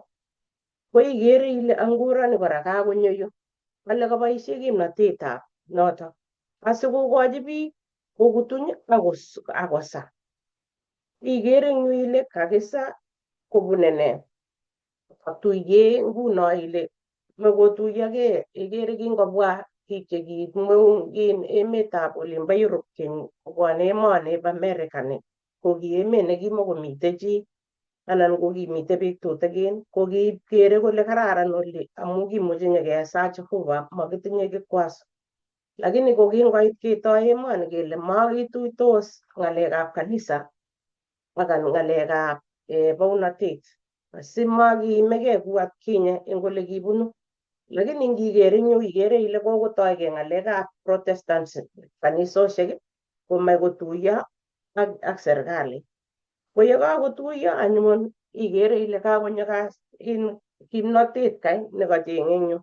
Ko ikere ile angurani kora kakonyo yu kale kaboisie kimnatetab notok asikokochi biik kokutuny akosa. Ikere eng yu ile kakisa kobune nee? Katuye nguno ile makotuiyokei ikere kingobwa biik chekimweu emetab olimbo Europe keny kobwone emoni bo America ni ko ki emet nekimokomite chi anan ko kimite biik tutikin ko kikere kole kararan oli amu kimuchi nyikesaa Jehova makitinye kikwazo. Lakini ko kingoit ketoi emoni kele makituitos ng'alekab kanisa ak ng'alekab bounatet asimakiimegei kou atkinye eng ole kibunu. Lakini ngiker eng yu ikere ile kokotoige ng'alekab Protestants kanisosiek komach kotuiyo ak serikali. Ko yekakotuiyo anyun ikere ile kakonyo kimnotet kai nekachenge eng yu.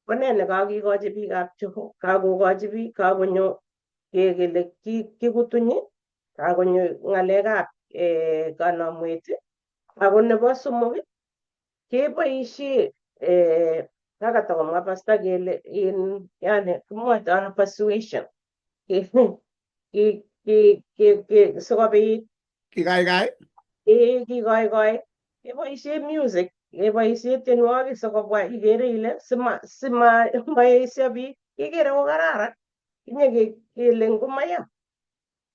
Ko nee nekakikochi biikab Jehova, kakokochi biik, kakonyo kele kikutunyi, kakonyo ng'alekab kanamwet. Ako nebo somok keboisie kakata komwa pastor kele in yani kimwoito ano persuasion sikobit Kikaikai kikoikoi keboisie music keboisie tienwogik sikobwa ikere ile sima maesio biik kikere ko kararan kinye kele ngomaya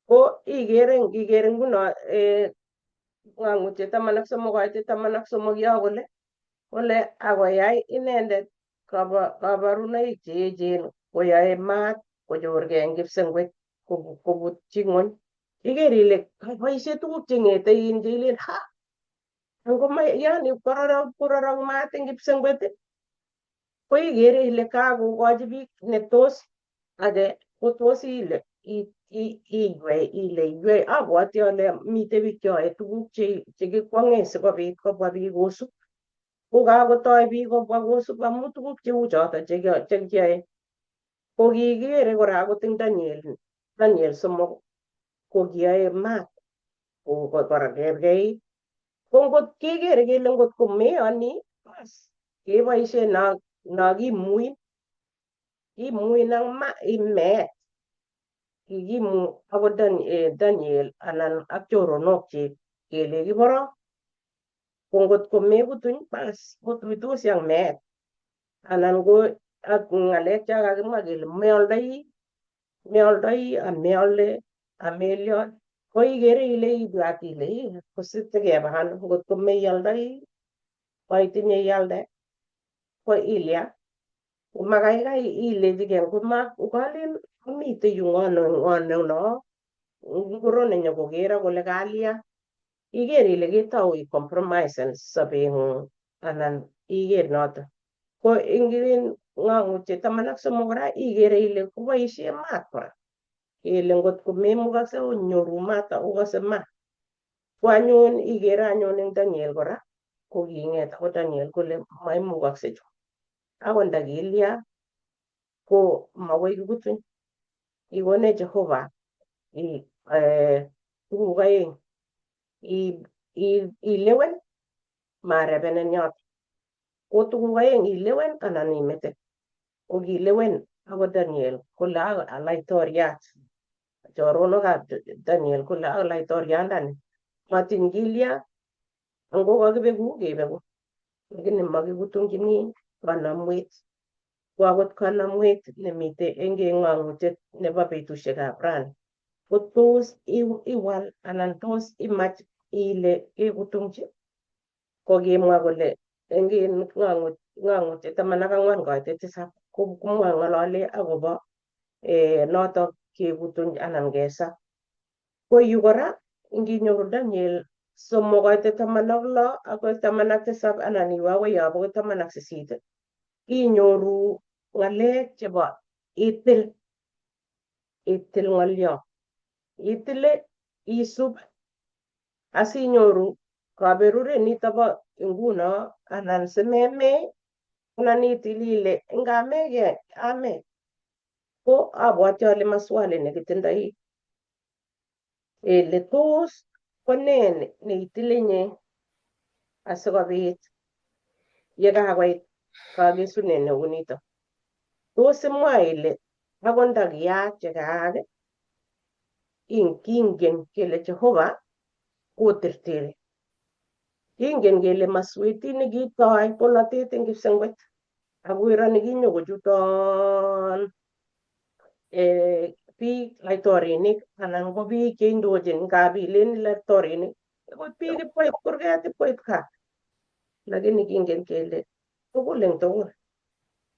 ko ikere ngikere nguno ng'ang'utiet 13 koitet 13 yo kole kole akoyai inendet kabarunoik che echen koyoe maat kochorgei eng kipsengwet kobutyi ng'wony. Iker ile boisie tuguk cheng'ete in cheilen ha ngoma yani kororok maat eng kipsengwet ko ikere ile kakokochi biik netos age kotos ile iywei ile iywei. Abwati ale mitei biik cheyoe tuguk chekikwong'e sikobit kobwa biik kosub. Ko kakotoi biik kobwa kosub amu tuguk cheu choto chekiyoe. Ko kikere kora akot eng Daniel 3 ko kiyoe maat kora kerkeit. Ko ngot kekere kele ngot komeyoni bas keboisie no kimuin kimuin ak meet kikimu akot Daniel anan ak choronokchik kele kiboro ko ngot komekutuny bas kotuitosi ak meet anan ko ak ng'alek cha kakimwa kele meoldoi meoldoi amealde amelion ko ikere ile ibwat ile kositekeba ano ngot komeialdoi koitinye ialde ko ilya komakaikai ilechigei ngoma kolen amitei yu ng'o no ngoro nenyokokero kole kalya iker ile ketou icompromisen sobeng'ung anan iker noto. Ko ing ng'ang'utiet 13 kora ikere ile koboisie maat kora kele ngot komemukokse onyoru maat okose maat. Ko anyun ikere anyun eng Daniel kora ko king'et akot Daniel kole maimukokse chu akot ndakilya ko makoi kikutuny. Kikonech Jehova tuguk aeng ilewen marebenen yoto. Ko tuguk aeng ilewen anan imete. Ko kilewen akot Daniel kole laitoriat choronokab Daniel kole ak laitoriandani matiny kilya ango kakibeku kebeku lakini makikutunchini kanamwet. Ko akot kanamwet nemite eng ng'ang'utiet nebo betusiekab rani ko tos iwal anan tos imach ile kekutumchi ko kimwa kole eng ng'ang'utiet 14 koitet 7 ko ng'olole akobo notok kekutuny anan kesa. Ko yu kora nginyoru Daniel 3 koitet 16 akoi 17 anan iwe akoi yobo akoi 18 inyoru ng'alek chebo itil ng'olyo. Itile isub asinyoru kaberuret nito bo nguno anan simeme anan itil ile ngameke ame ko abwati ale maswali nekitindoi ele tos ko nee neitile inye asikobit yekakoit kakesunet neu nito tos imwa ile akot ndakiyaak chekaak kingen kele Jehova koterteri kingen kele maswetit nekitoi bolotet eng Kipsengwet ak wero nekinyokochuton biik laitorinik anan ko biik cheindochin ngap ilen laitorinik akot biik ipkoit kurget ipkoit kaa lakini kingen kele tugul eng tugul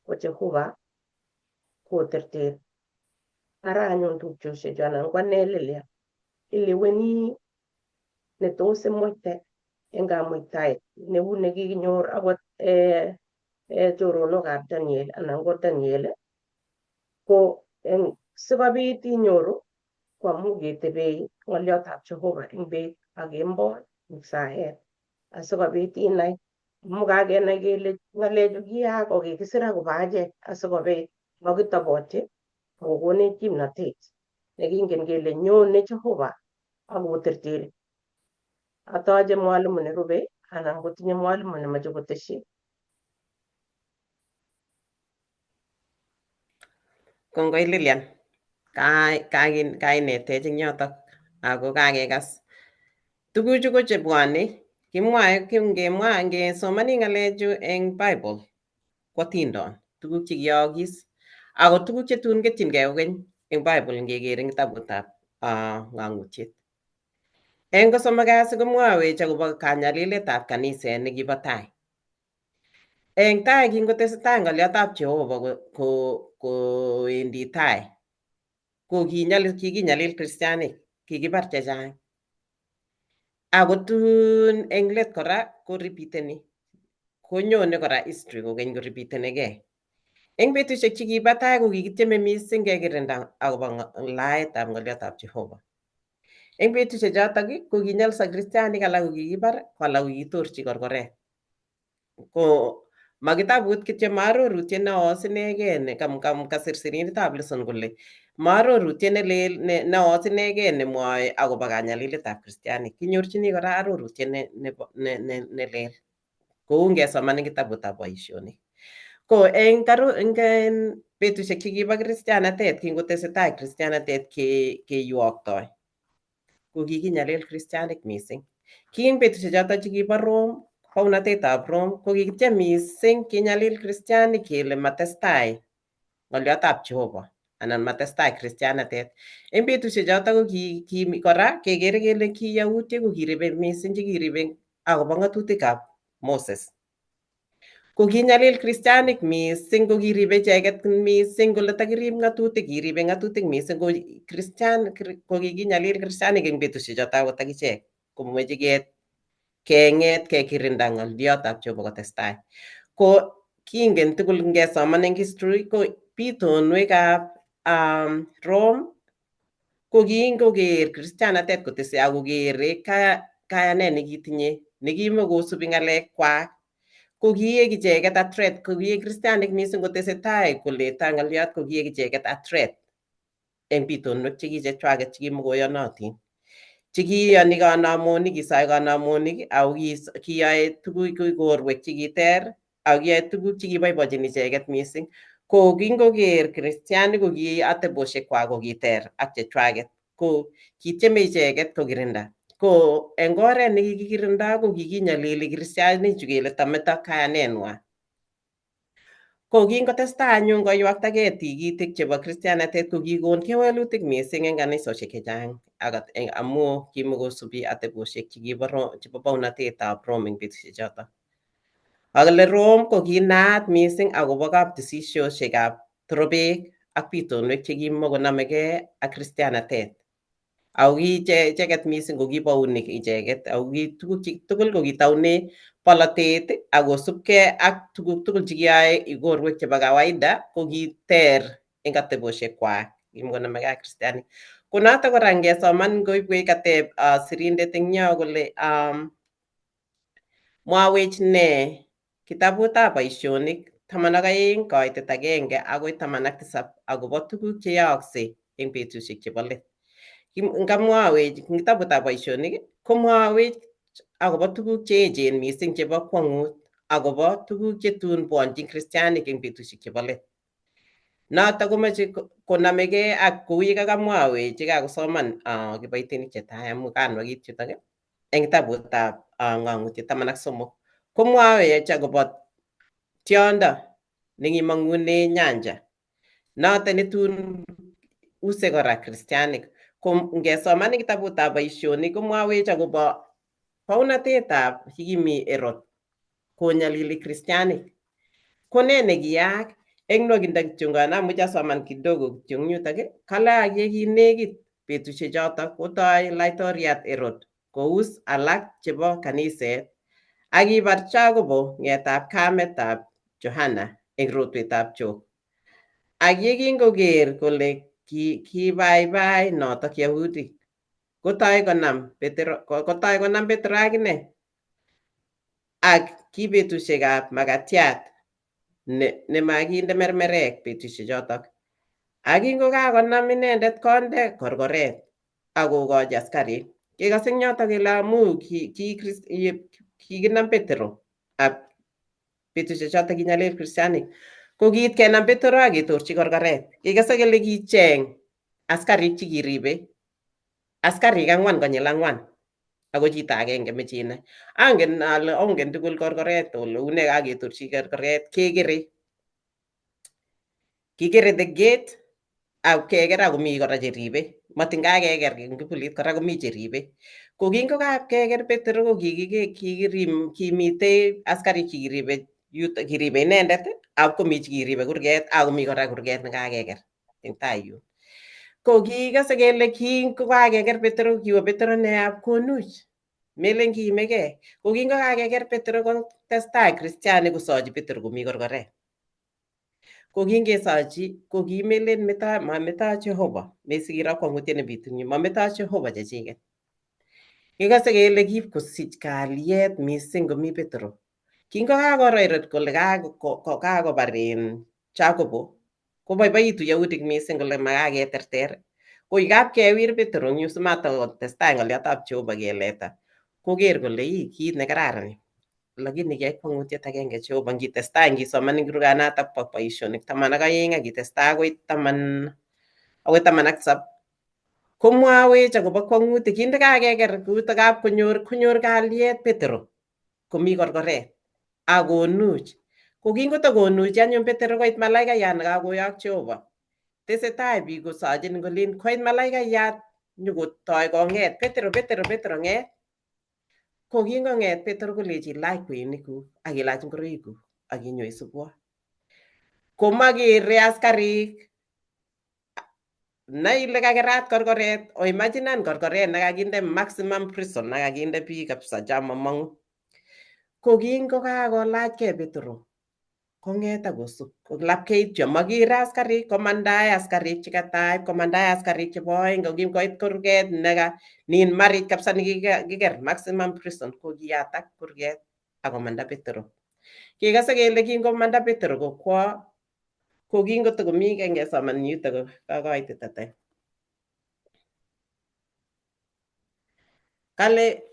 ko Jehova koterter ara anyun tupchoshechu anan ko ane Lilian ileweni netos imuite eng kamuitaet neu nekikinyor akot choronokab Daniel anan ko Daniel ko eng sikobit inyoru ko amu ketebe ng'oliotab Jehova eng bet ak kemboi eng saet asikobit inai amu kakenai kele ng'alechu kiyaak ko kikisir akobo achek asikobit makitobotyi akokonech kimnatet nekingen kele nyone Jehova akoterteri. Atoche mwalimu nerube anan kotinye mwalimu nemoche kotesyi. Kongoi Lilian, kainetech eng yotok ako kakekas. Tuguchu ko chebwone, kimwae ngemwa ngesomani ng'alechu eng Bible ko tindon tuguk chekiyookis ako tuguk chetun ketchingei kokeny eng Bible ngeker eng kitabutab Ng'ang'utiet. Eng kosomok kasi komwawech akobo kanyaliletab kaniset nekibo tai. Eng tai kingotesetai ng'oliotab Jehova kowendi tai ko kikinyalil kristianik, kikibar chechang. Ako tun eng let kora koripiteni, konyone kora history kokeny koripitenigei. Eng betusiek chekibo tai ko kikityeme mising kekirinda akobo laetab ng'oliotab Jehova. Eng betusiek chotok ko kinyalsa kristianik alak ko kikibar ko alak ko kikitorchi korkoret. Ko ma kitabut kityo ma arorutiet neoos inegei ne kasir sirindetab lesson kole ma arorutiet nelel neoos inegei nemwoe akobo kanyaliletab kristianik. Kinyorchini kora arorutiet ne lel kou ngesoman eng kitabutab boisionik. Ko eng betusiek chekibo kristianatet kingotesetai kristianatet keyoktoi ko kikinyalil kristianik mising. Ki eng betusiek chotok chekibo Rome, bounatetab Rome ko kikityem mising kinyalil kristianik kele matestai ng'oliotab Jehova anan matestai kristianatet. Eng betusiek chotok ko ki kora kekere kele ki Yahutiek ko kiribe mising chekiribe akobo ng'atutikab Moses. Ko kinyalil kristianik mising ko kiribe icheket mising kole takirib ng'atutik, kiribe ng'atutik mising ko kristian ko kikinyalil kristianik eng betusiek chotok akot akichek komoche keng'et kekirinda ng'oliotab Jehova kotestai. Ko kingen tugul ngesoman eng history ko bitonwekab Rome ko kingoker kristianatet kotese akokere kayanet nekitinye nekimokosubi ng'alekwak ko kiek icheket a threat, ko kiek kristianik mising kotesetai koleta ng'oliot ko kiek icheket a threat eng bitonwek chekichechwaket chekimokoyonotin chekiyoni kanamonik kisoe kanamonik ako kiyoe tuguk ikorwek chekiter ako kiyoe tuguk chekiboibochin icheket mising. Ko kingoker kristianik ko ki ateboshekwak ko kiter ak chechwaket ko kityeme icheket kokirinda. Ko eng oret nekikikirinda ko kikinyalili kristianichu kele tameto kayanenwa. Ko kingotestai anyun koywaktagei tikitik chebo kristianatet ko kikon kewelutik mising eng kanisosiek chechang akot amu kimokosubi atebosiek chekibo chebo bounatetab Rome eng betusiek chotok. Akole Rome ko kinaat mising akobo kaptisisiosiekab torobek ak bitonwek chekimokonomegei ak kristianatet. Ako ki icheket mising ko kibounik icheket ako ki tuguk tugul ko kitoune bolotet ak kosubkei ak tuguk tugul chekiyoe ikorwek chebo kawaida ko kiter eng atebosiekwak kimokonomegei ak kristianik. Ko notok kora ngesoman koibwech kateb sirindet eng yo kole mwawech ne kitabutab boisionik 12 koitet 1 akoi 17 akobo tuguk cheyookse eng betusiek chebo let. Ngamwawech eng kitabutab boisionik komwawech akobo tuguk cheechen mising chebo kwongut akobo tuguk chetun bwonchin kristianik eng betusiek chebo let. Notok komoche konamegei ak kou yekakamwawech yekakosoman kiboitinik chetai amu kanwakit yutok eng kitabutab ng'ang'utiet 13 komwawech akobo tiondo nekimong'une nyanja noto netun use kora kristianik. Ko ngesoman eng kitabutab boisionik komwawech akobo baunatetab yekimi Herod konyalili kristianik. Ko ne nekiyaak eng nwokindo kityongon amuchi asoman kidogo kityo eng yutok kale ak yekinekit betusiek chotok kotoi laitoriat Herod kous alak chebo kaniset ak kibar Jacobo ng'etab kametab Johana eng rotwetab Jok. Ak yekingoker kole kibaibai notok Yahudik kotoi konam Petro akine. Ak ki betusiekab makatiat nemakinde mermerek betusiek chotok. Ak kingokakonam inendet konde korkoret ak kokochi askarik. Kekose eng yotok kele amu kikinam Petro ak betusiek chotok kinyalil kristianik ko kiit kenam Petro ak ketorchi korkoret. Kekose kele kicheng askarik chekiribe askarik 4 konyil 4 ako chito agenge meche inai. Angen ale ongen tugul korkoret ole une kaketorchi korkoret kekere. Kikere the gate ak keker ak komi kora cheribe. Matin kakeker eng kibulit kora komi cheribe. Ko kingo keker Petro ko kimitei askarik chekiribe yuto kiribe inendet ak komi chekiribe kurget ak komi kora kurget nekakeker eng tai yun. Ko kikose kele kingokakeker Petro kiwo Petro neab konuch. Melen kiimegei. Ko kingokakeker Petro kotestai kristianik kosochi Petro komi korkoret. Ko kingesochi ko kimelen mameto Jehova mesikiro kwong'utiet nebitu eng yu mameto Jehova chechiket. Kikose kele kipkosich kalyet mising komi Petro. Kingokakoro Herod kole kakobar Jacobo koboiboitu Yahudik mising kole makaketerter. Ko kapkewir Petro eng yu simatokotestai ng'olyotab Jehova keleta koker kole ii kit nekararan. Lakini kiyai kwong'utiet agenge Jehova ngitestai ngisoman eng kurganatak bo boisionik 12 ak itestai akoi 17 komwawech akobo kwong'utik. Kinde kakeker kuutok konyor kalyet Petro komi korkoret ak konuch. Ko kingotokonuch anyun Petro koit malaikayat nekakoyok Jehova. Tesetai biik kosochin kolen koit malaikayat nyokotoi kong'et Petro Petro Petro ng'et. Ko kingong'et Petro kolechi ilach kweinikuk ak ilach ngoroikuk ak inyo isubwo. Komakere askarik nai ile kakerat korkoret o imaginan korkoret nekakinde maximum prison nekakinde biik kabisa chamomong'u. Ko kingokakolachkei Petro kong'et ak kosub kolapkeityo makere askarik komandae askarik chekatai komandae askarik chebo oeng ko kingoit kurget neka nin marit kabisa nekikiker maximum prison ko kiyatak kurget ak komanda Petro. Kikose kele kingomanda Petro kokwo ko kingotokomi ngesoman yutok kokoitit ata. Kale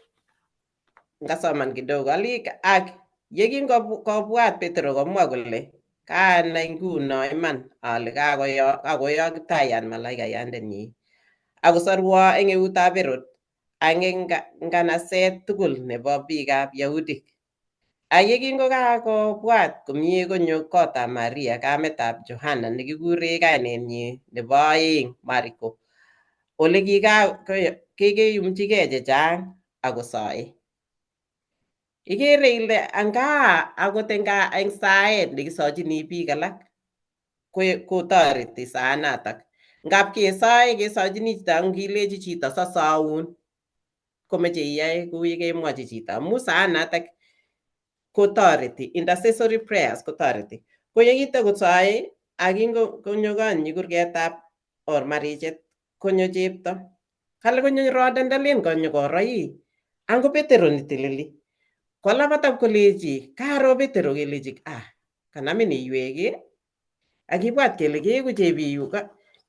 ngasoman kidogo alik ak yekingobwat Petro komwa kole kanai nguno iman ale kakoyok Kiptayat malaikayandenyi akosorwo eng eutab Herod ak eng nganaset tugul nebo biikab Yahudik. Ak yekingokakobwat komie konyo kotab Maria kametab Johana nekikure kainenyi nebo oeng Mariko ole kikeyumchigei chechang akosoe. Ikere ile angaa akot eng saet nekisochini biik alak kotoreti saanatak. Ngap kesoe kesochini chito ngilechi chito sosoun komeche iyae kou yekemwochi chito amu saanatak kotoreti intercessory prayers kotoreti. Ko yekitokosoe ak kingonyo konyi kurgetab or marichet Konyo chepto. Kale konyo roda ndalen konyo koro ii. Ango Petero niteleli. Kolabat ap kolechi karo Petero kelechi ah kanamin iywek ii. Akibwat kele keeku chebiyu.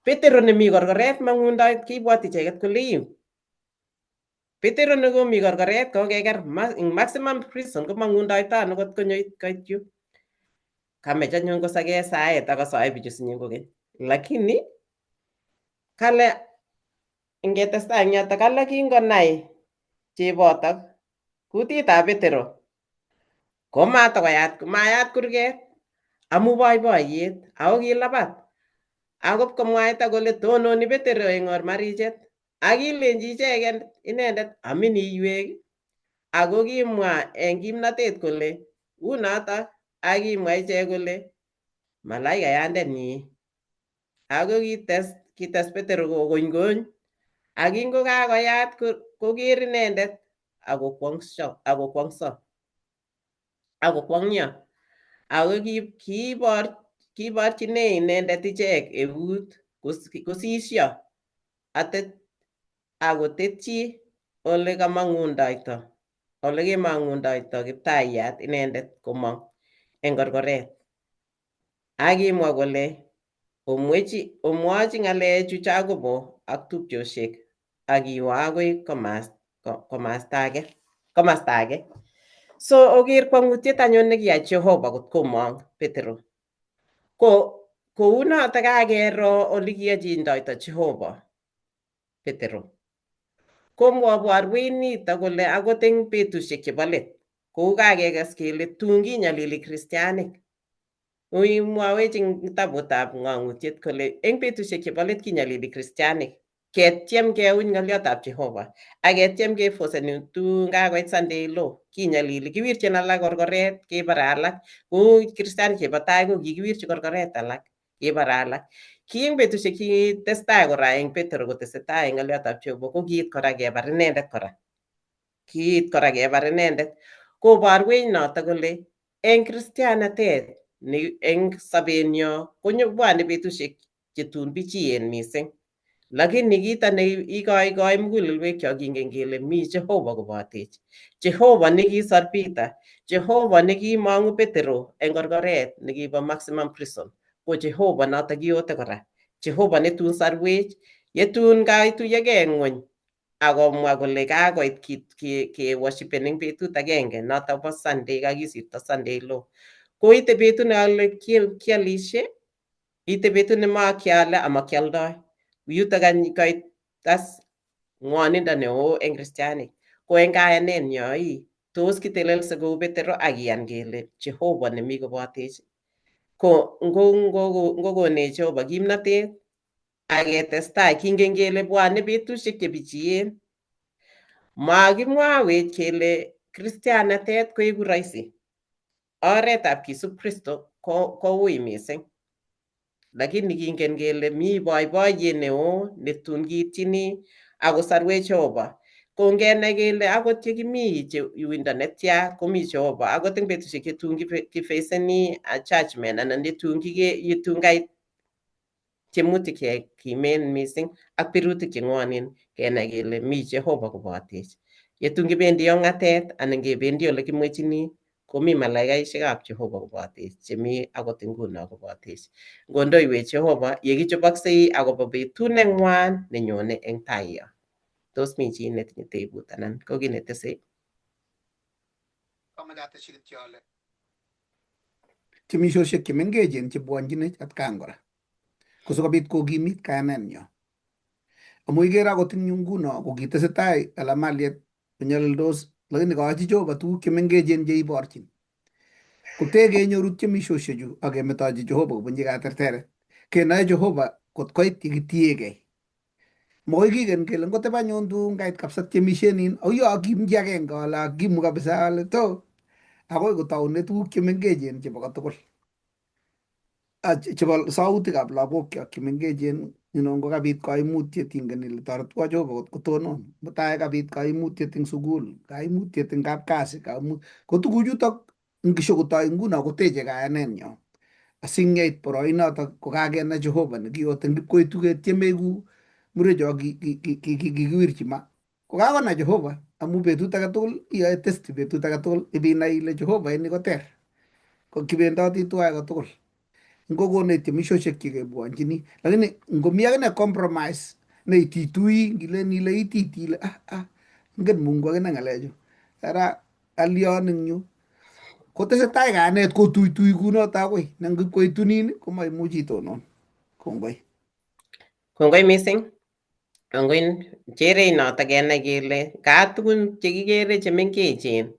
Petero nemi korkoret mang'undoi kibwat icheket kole ii. Petero nekomi korkoret kokeker ing maximum prison komang'undoito ano kot konyo koit yu. Kamech anyun kosake saet akosoe bichu sinye kokeny. Lakini kale ingetestai eng yotok kale kingonai chebotok kutitab Petero komatakoyat mayat kurget amu boiboiyet ako kilabat akot komwaita kole tononi Petero eng ormarichet ak kilenji icheket inendet amin iywek ako kimwa eng kimnatet kole unotok ak kimwa ichek kole malaikayandenyi ako kites Petero kokony ak kingokakoyat koker inendet akokwongyo ako kiborchine inendet ichek eut kosisyo akotetyi ole kemang'undoito Kiptayat inendet komong eng korkoret. Ak kimwa kole omwochi ng'alechu Jacobo ak tupchosiek ak iwe akoi komasta age. So oker kwong'utiet anyun nekiyai Jehova kot komong Petero. Ko kounotok kakero ole kiyochindoito Jehova Petero. Komwoborwech nito kole akot eng betusiek chebo let kou kakekas kele tun kinyalili kristianik. Mwawech eng kitabutab ng'ong'utiet kole eng betusiek chebo let kinyalili kristianik. Ketiem keuny ng'oliotab Jehova ak ketiem kefoseni tun kakoit Sunday law kinyalili kiwirchin alak korkoret kebore alak kou kristianik chebo tai ko kikiwirchi korkoret alak kebore alak. Ki eng betusiek chekitestai kora eng Petero kotesetai eng ng'oliotab Jehova ko kiit kora kebar inendet kora. Kiit kora kebar inendet. Koborwech notok kole eng kristianatet eng sobenyo konyobwone betusiek chetun bichien mising. Lakini kito ne ikoikoi mugulelwekyok kingen kele mi Jehova kobotech. Jehova nekisor Peter, Jehova nekimong'u Petero eng korkoret nekibo maximum prison. Ko Jehova notok kiyote kora. Jehova netun sarwech, yetun kaituyokei ng'wony akomwa kole kakoit keworshipen eng betut agenge notok bo Sunday kakisirto Sunday law. Koite betut nekale kialishe, ite betut nemakiale amakialdoi. Yutok any koit tas ng'wonindo neo eng kristianik. Ko eng kayanenyo ii, tos kitelelse kou Petero ak iyan kele Jehova nemi kobotech. Ko ngokonech Jehova kimnatet ak ketestai kingen kele bwone betusiek chebichien. Makimwawech kele kristianatet koeku rahisi. Oretab kisub Kristo koui mising. Lakini kingen kele mi boiboiyet neo netun kiityini akosarwech Jehova. Kongenai kele akot yekimi uindo netya komi Jehova akot eng betusiek chetun kifaceni judgment anan yetun kait tiemutik che kimen mising ak birutik che ng'wonen kenai kele mi Jehova kobotech. Yetun kibendi ong'atet anan kebendi ole kimwechini komi malaikaisiekab Jehova kobotech chemi akot nguno kobotech. Ngondoiwech Jehova yekichoboksei akobo betut neng'wan nenyone eng tai yo. Tos mi chi netinye tebut anan ko kiy netesei? Temisiosiek chemengechen chebwonchinech atkan kora ko sikobit kokimit kayanenyo. Amu ikere akot eng yu nguno ko kitesetai alamaliet konyalildos lakini kachi Jehova tuguk chemengechen cheiborchin. Kotee kenyoru tiemisiosiechu ak kemetochi Jehova kobunchi katerteret. Kenoe Jehova kot koit yekitiegei. Makoi kiken kele ngotep anyun tun kait kabisa tiemisienin auyo akimchi agenge ale akimu kabisa ale to akoi kotoune tuguk chemengechen chebo kotugul. Chebo sautikab lagokyok chemengechen ngokabit kaimutiet ingen ile toretwo Jehova kot kotonon. Mutai kabit kaimutiet eng sukul, kaimutiet eng kapkasi, ko tuguchutok ngishokotoi nguno koteche kayanenyo. Asingeit boroinotok kokakenai Jehova nekiyote ngipkoitu ketieme ku Murecho kikiwirchi ma. Kokakonai Jehova amu betut age tugul iyoe testi betut age tugul ibinai ile Jehova ini koter. Ko kibendoti tuwai kotugul. Ngokonech temisiosiek chekebwonchini lakini ngomi akine compromise neititui ngilen ile ititi ile ah, ah, ingen Mungu akine ng'alechu. Ara alion eng yu kotesetai kayanet kotuitui kunoto akoi ne ngipkoitunin komaimuch itonon. Kongoi. Kongoi mising. Kongoi cherei notok kenai kele kaa tugun chekikere chemengechen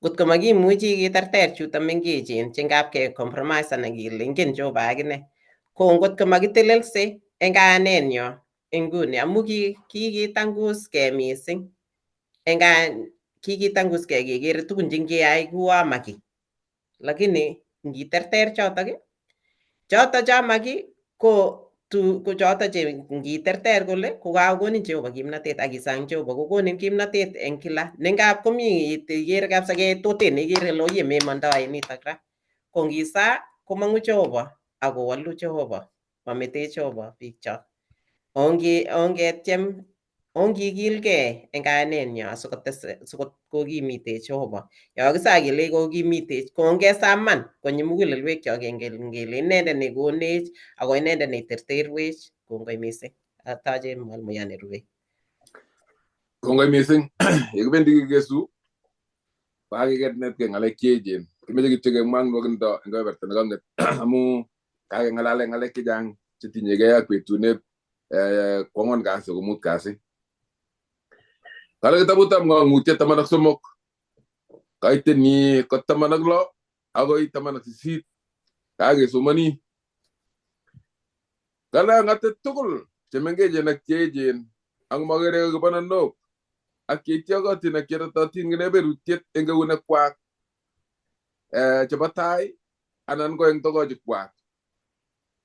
ngot ko makimuchi keterter chuto mengechen che ngap ke compromise anan kele ingen Jehova akine ko ngot ko makitelelse eng kayanenyo eng nguni amu kikitanguskei mising eng kikitanguskei kekere tugun che ngeyai kuo maki lakini ngiterter chotok choto cho maki ko tu ko choto che ngiterter kole ko kakokonin Jehova kimnatet ak isang Jehova kokonin kimnatet eng kila ne ngap komi ikere kabisa ketoten ikere ile oye memondoe nitok ra ko ngisa komong'u Jehova ak kowolu Jehova mametech Jehova biikchok ongetyem ongikilgei eng kayanenyo asikotes sikokimitech Jehova yo kisaa kele kokimitech ko ongesaman konyi mugulelwekyok ngele inendet nekonech ako inendet neiterterwech. Kongoi mising. Atache mwalimuyan nerube. Kongoi mising. Yekibendi kikesu kakiket ng'alek cheechen. Kimeche kityo kemwa nwokindo eng kebeberta nekang'et amu kakeng'alale ng'alek chechang chetinyegei ak betut ne kwang'wan kasi ko 5 kasi. Kale kitabutab Ng'ang'utiet 13 kaitenyi ko 16 akoi 18 kakesomoni. Kale ng'ate tugul chemengechen ak cheechen ak makerek ak kibananok ak cheityokotin ak cherototin kebeberutiet eng eunekwak chebo tai anan ko eng togochikwak.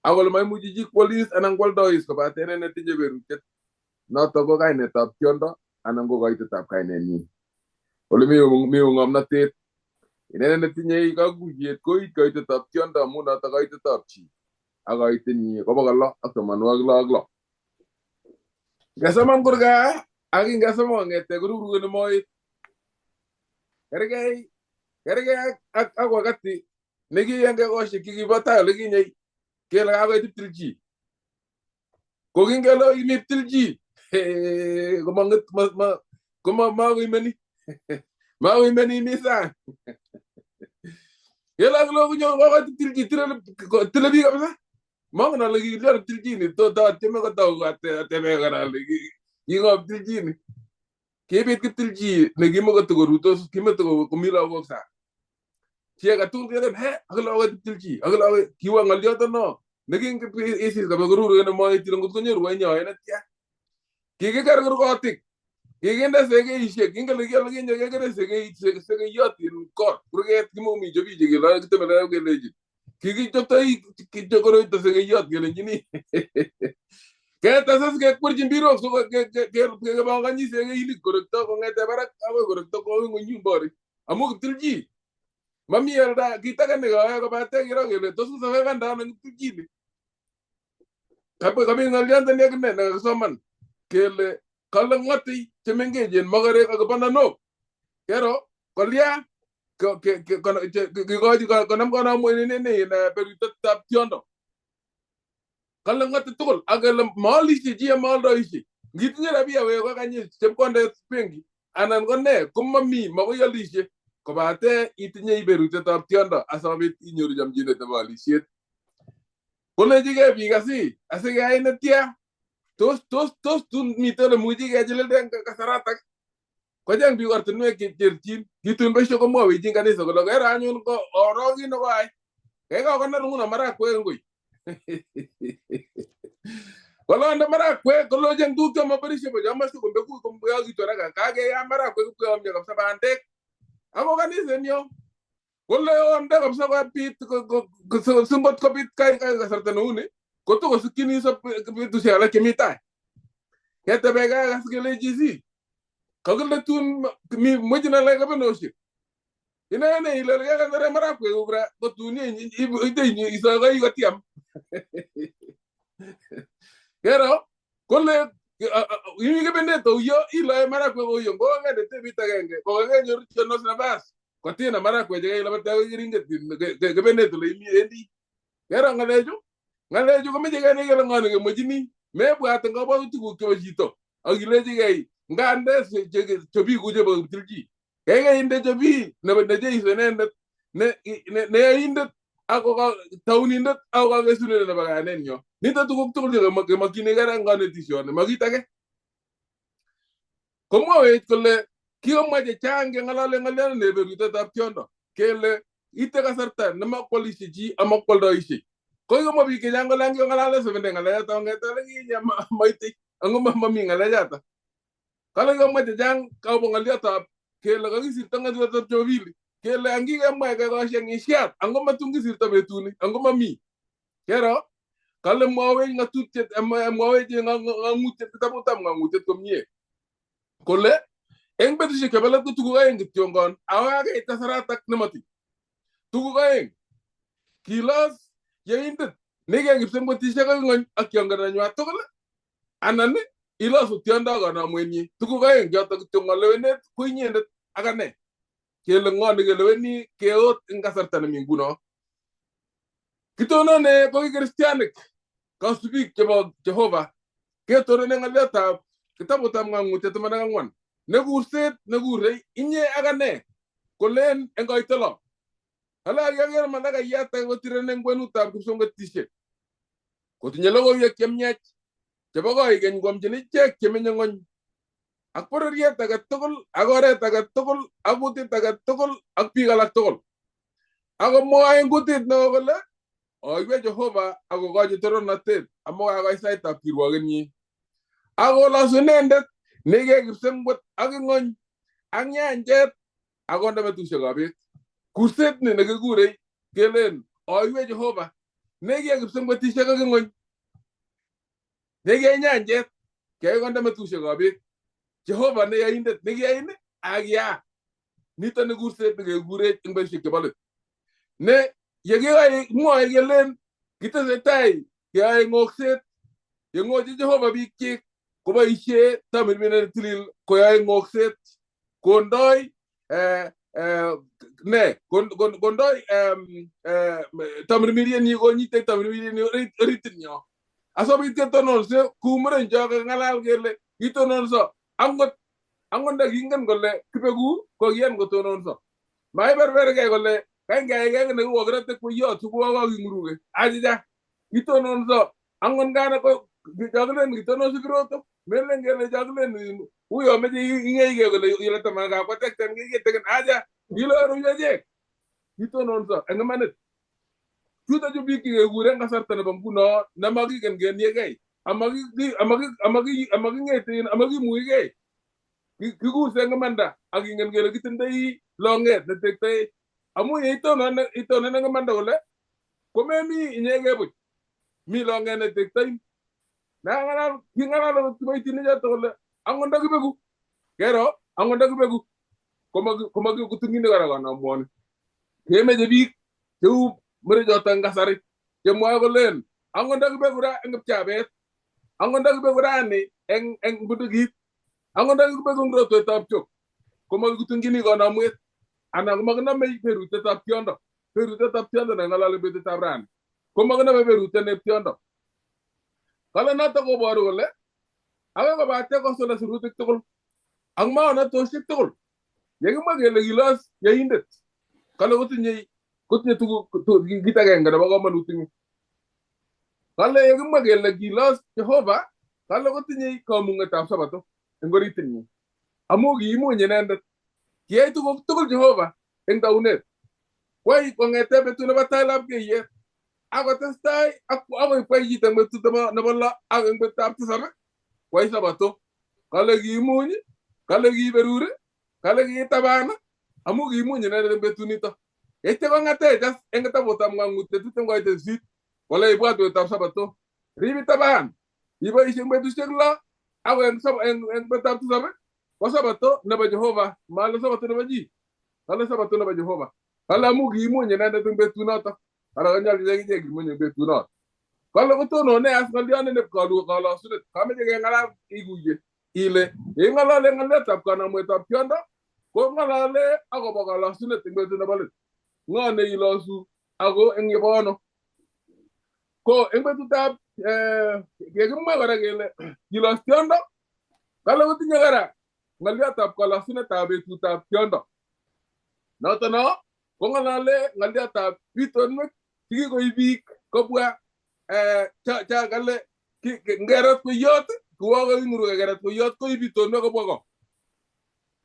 Ak kole maimuchi chi kwolis anan kwoldois kobaten inendet netinye berutiet noto ko kainetab tiondo anan ko koitetab kainenyin. Ole mi ng'omnotet inendet netinye kakuyet koit koitetab tiondo amu noto koitetab chi ak koitenyi ko 666. Ngesoman kurga ak ingesoman kong'ete korurukeni moet. Kergei ak wakati neki eng ekosiek chekibo tai olikinye kele kakoit iptilchi. Ko kingele imi iptilchi komang'et komakoimeni makoimeni imi sang. Kele akilo konyo kokoit iptilchi tile biik kabisa. Mongen ale kikilion iptilchini to atieme kotou atebe kora ale king'o iptilchini. Kibit kiptilchi nekimokotokorutos kimotoko lagok sang. Chi age tugul kelen he akile kokoit iptilchi akile kiwa ng'olioto nekingisis kabe korurukeni moet ile ngot konyoru inyoe netya. Kikiker kurgotik, kikinde sekeishek, kingele kiole kinye kekere sekeyot en kot kurget kimokomi chobiche kele kitemele kelechi. Kikichoptoi koroito sekeyot kelenjini. Ketesas kekwerchi mbirok kebongonyi sekeinik korekto kong'ete barak akoi korekto koi ng'weny borik. Amu kiptilchi. Mami olda kit age nekoyoe kobate kiro kele tos kisurvivanda ano kiptilchini. Kabit ng'olyondoni akine nekakisoman kele kale ng'oti chemengechen mokorek ak kibananok. Kero kolya kikochi konam berutyetab tiondo. Kale ng'oti tugul ak kele maalishe chi amaoldoishe. Ngitinye rabia wee kokany chepkondet benki anan ko ne komami makoi alishe kobate itinye berutyetab tiondo asikobit inyoru chomchinet nebo alisiet. Kolechigei biik asikeyai netya tos tun miten olemuchi kechililde eng kasaratak. Kocheng biik ortinwek cheterchin. Kitun besho komwowech eng kanisa kole kero anyun ko orok kit nekoai. Kekokonor nguno marakwek ngui. Kolonde marakwek kolochen tuguk chemaperishable chomoche kombeku koyokitu haraka. Kakeyam marakwek ipkoyomyo kabisa bandek. Ako kanisa yo kole onde kabisa kobit singot kobit kasarta neuni kotokosikyin isop betusiek alak chemi tai. Ketebe kas kelechi si kakile tun mwechin alak kebenosiek. Inene ile kekonore marakwek ra kotun ite isokoi kotiam. Kero kole Imi kebenet ouyo iloe marakwek ouyo ngokakende tebit agenge kokakenyoru chonos nafas kotina marakwek chekailabate akoi keringet kebenet ole imi endi. Kero ng'alechu ng'alechu komeche kenai kele ng'o nekemwachini. Mebwat eng kabwatutikuk chebo chito ak ilechigei ngande chobiku chebo kiptilchi. Kaikai inde chobi nebo ne Jeiso inendet ne yaindet ak taunindet ak kakesunet nebo kayanenyo. Nito tuguk tugul chekemokyinigei eng konetisioni, ma kit age. Komwawech kole kikomwa chechang keng'olole ng'olyot ne berutetab tiondo kele ite kasarta nemakwolisie chi amakwoldoisie. Ko kikomwa biik chechang kole angikong'alale Seventh-day ng'alechoto kong'ete olikinye maite ango mami ng'alechoto. Kale kikomwa chechang akobo ng'olyotab kele kakisirto ng'atutietab Jumapili kele angikemwa kekoshe ng'isiat ango matun kisirto betuni ango mami. Kero kale mwawech ng'atutiet mwawech ng'ang'utiet kitabutab ng'ang'utiet komie kole eng betusiek chebo let ko tuguk aeng kityongon ako kakeit kasaratak nemati. Tuguk aeng kilos yaindet nekikipsengwetisiek ak ng'ony ak tiondo tugul anan ilosu tiondo kanamwenyi. Tuguk aeng chotok kityongon lewenet ko inyendet ak ane. Kele ng'o nekeleweni keot eng kasarta nemi nguno. Kitonone ko ki kristianik kasubik chebo Jehova ketonone ng'olyotab kitabutab ng'ang'utiet 14 nekurset nekurei inye ak ane kolen eng koito lo. Kale akiaker malakaiyat ake kotirene eng kwenutab kipsongwetisiek kotinye logoiwek chemiach chebo koikeny koamchin ichek chemenye ng'ony ak bororiet age tugul ak oret age tugul ak kutit age tugul ak biik alak tugul. Akomwoe eng kutit neo kole oiwe Jehova akokochi torornatet amu kakoit saitab kirwokenyi. Akolosu inendet nekikipsengwet ak ing'ony ak nyanjet akonde betusiekab beet. Kurset ni nekikurei kelen oiwe Jehova nekikipsengwetisiek ak ing'ony nekiyai nyanjet keyai konde metusiekab beek. Jehova neyoindet nekiyain ak ya. Nito ni kurset nekekurech eng betusiek chebo let. Ne yekiyoe mwoe kelen kitesetai keyoe ng'okset yeng'ochi Jehova biikchik koboisie tamirmiret netilil koyoe ng'okset kondoi ne kondoi tamirmirienyi konyite tamirmirienyi oritinyo asikobit ketononso kou muren cho kaking'alal kele kitononso angot ndakingen kole kibeku ko kiyan kotononso. Maiberbergei kole kaingeaigei nekiwo kirate kweyot sikuwo kaking'uruke achicha kitononso angot ngana ko chokilen kitononso kiroto melen kele chokilen uyo meche ing'eigei kole ile taman kakotekten kiketeken acha kiloru achek kitononso eng imanit. Chuto chu biik chekekure eng kasarta nebo nguno nemakiken keniegei amaking'eten amakimuigei kikurse eng imanda ak kingen kele kitindoi long'et netektoi amu yeitonon itonon eng imanda kole komemi inyegei buch mi long'et netektoi nakang'alal king'alal akot kiboitinik choto kole angot ndakibeku kero angot ndakibeku komakitung'ini kora kanamwoni kemeche biik cheu murechoto eng kasari chemwoe kolen angot ndakibeku ra eng kipchabet angot ndakibeku rani eng bundukit angot ndakibeku eng rotwetab chok komakitung'ini kanamwet anan komakinamei berutetab tiondo berutetab tiondo neng'alali betutab rani komakiname berutiet neb tiondo. Kale noto koboru kole akoi kobate kosulda sirutik tugul ak maonatosiek tugul yekimwa kele kilos yaindet kale kotinye tuguk kit agenge nebo komonut eng yu. Kale yekimwa kele kilos Jehova kale kotinye kamung'etab sabato eng oritinyi amu kiimuny inendet kiyai tuguk tugul Jehova eng taunet kwai kong'ete betut nebo tai lapkeiyet akotestai akoi kwai chito eng betut nebo lo ak eng betutab tisab kwai sabato. Kale kiimuny kale kiberur kale kiitaban amu kiimuny inendet eng betunito. Yeityo kong'atech as eng kitabutab ng'ang'utiet 28 kole ibwat betutab sabato rib itaban iboisie eng betusiek lo ako eng betutab tisab ko sabato nebo Jehova male sabato nebo chi kale sabato nebo Jehova kale amu kiimuny inendet eng betunoto kale konyolu akichek kimuny eng betunoto. Kale kotonone as ng'olyot ne kalosunet. Kameche keng'alal ikuye ile yeng'alale ng'alyotab kanamwetab tiondo ko ng'alale akobo kalosunet eng betut nebo let. Ng'o ne ilosu ako eng yebo ano. Ko eng betutab kekimwa kora kele kilos tiondo kale kotinye kora ng'olyotab kalosunetab betutab tiondo. Noto no ko ng'alale ng'olyotab bitonwek chekikoib biik kobwa cha kale ngerat kweyot kuwo kaking'uru kerat kweyot koib bitonwek kobwa ko.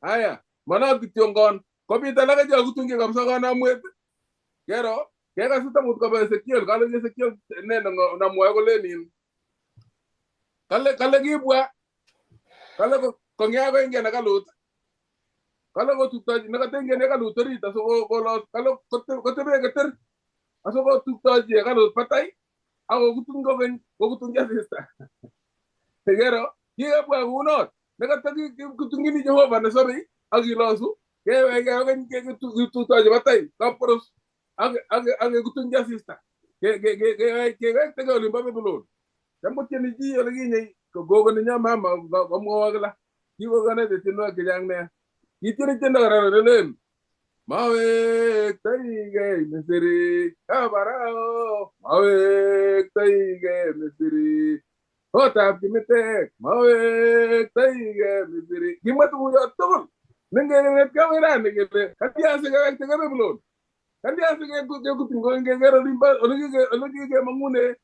Aya manat kityongon kobit alake chekakutungyi kabisa kanamwet kero kekas kitabut koba Ezekiel kale Ezekiel ne namwoe kolen kale kale kibwa kale kong'ya koingian hekalut kale kotuktochi nekataingian hekalut orit asikolos kale kotebe keter asikotuktochi hekalut batai akokutun kokeny kokutungyi asista. Kero kikabwa kounot nekatakitungyini Jehova nesobei ak kilosu keweke kokeny ketuktochi batai kapkoros ak kekutungyi asista kewektekei olimbo Babylon. Cham kotieni chi olekinye gogo nenyo mama komwowo kila kikokonete tienwogik chechang nea. Kitieni tiendo kora nelen mawektoigei Misri kabarao mawektoigei Misri kotab kimitek mawektoigei Misri. Kimwa tuguchot tugul nengenetkei rani kele kalya sikewektekei Babylon. Kalya sikekutun keker olimbo olekikemong'une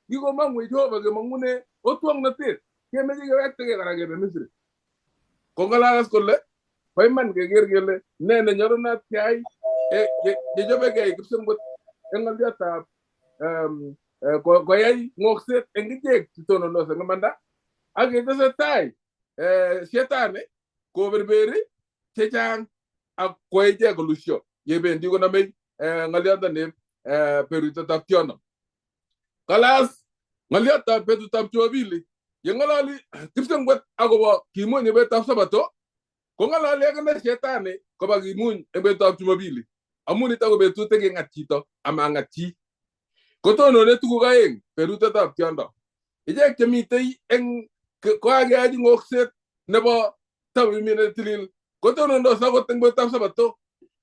kikomong'u Jehova kemong'une otwong'notet kemeche kewektekei kora kebe Misri. Kong'alalas kole bo iman keker kele ne nenyolunot keyai yechobekei kipsengwet eng ng'olyotab koyai ng'okset eng ichek chetonondos eng imanda ak ketesetai shetani koberberi chechang ak koyai ichek kolusio yebendi konomei ng'olyondoni berutotab tiondo. Kalas ng'olyotab betutab Jumapili yeng'ololi kipsengwet akobo kimuny eng betutab Sabato kong'ololi akine shetani koba kimuny eng betutab Jumapili amu nito ko betut neking'at chito amang'at chi. Kotonone tuguk aeng berutotab tiondo. Ichek chemitei eng kokakeyachi ng'okset nebo tabimi netilil kotonondos akot eng betutab Sabato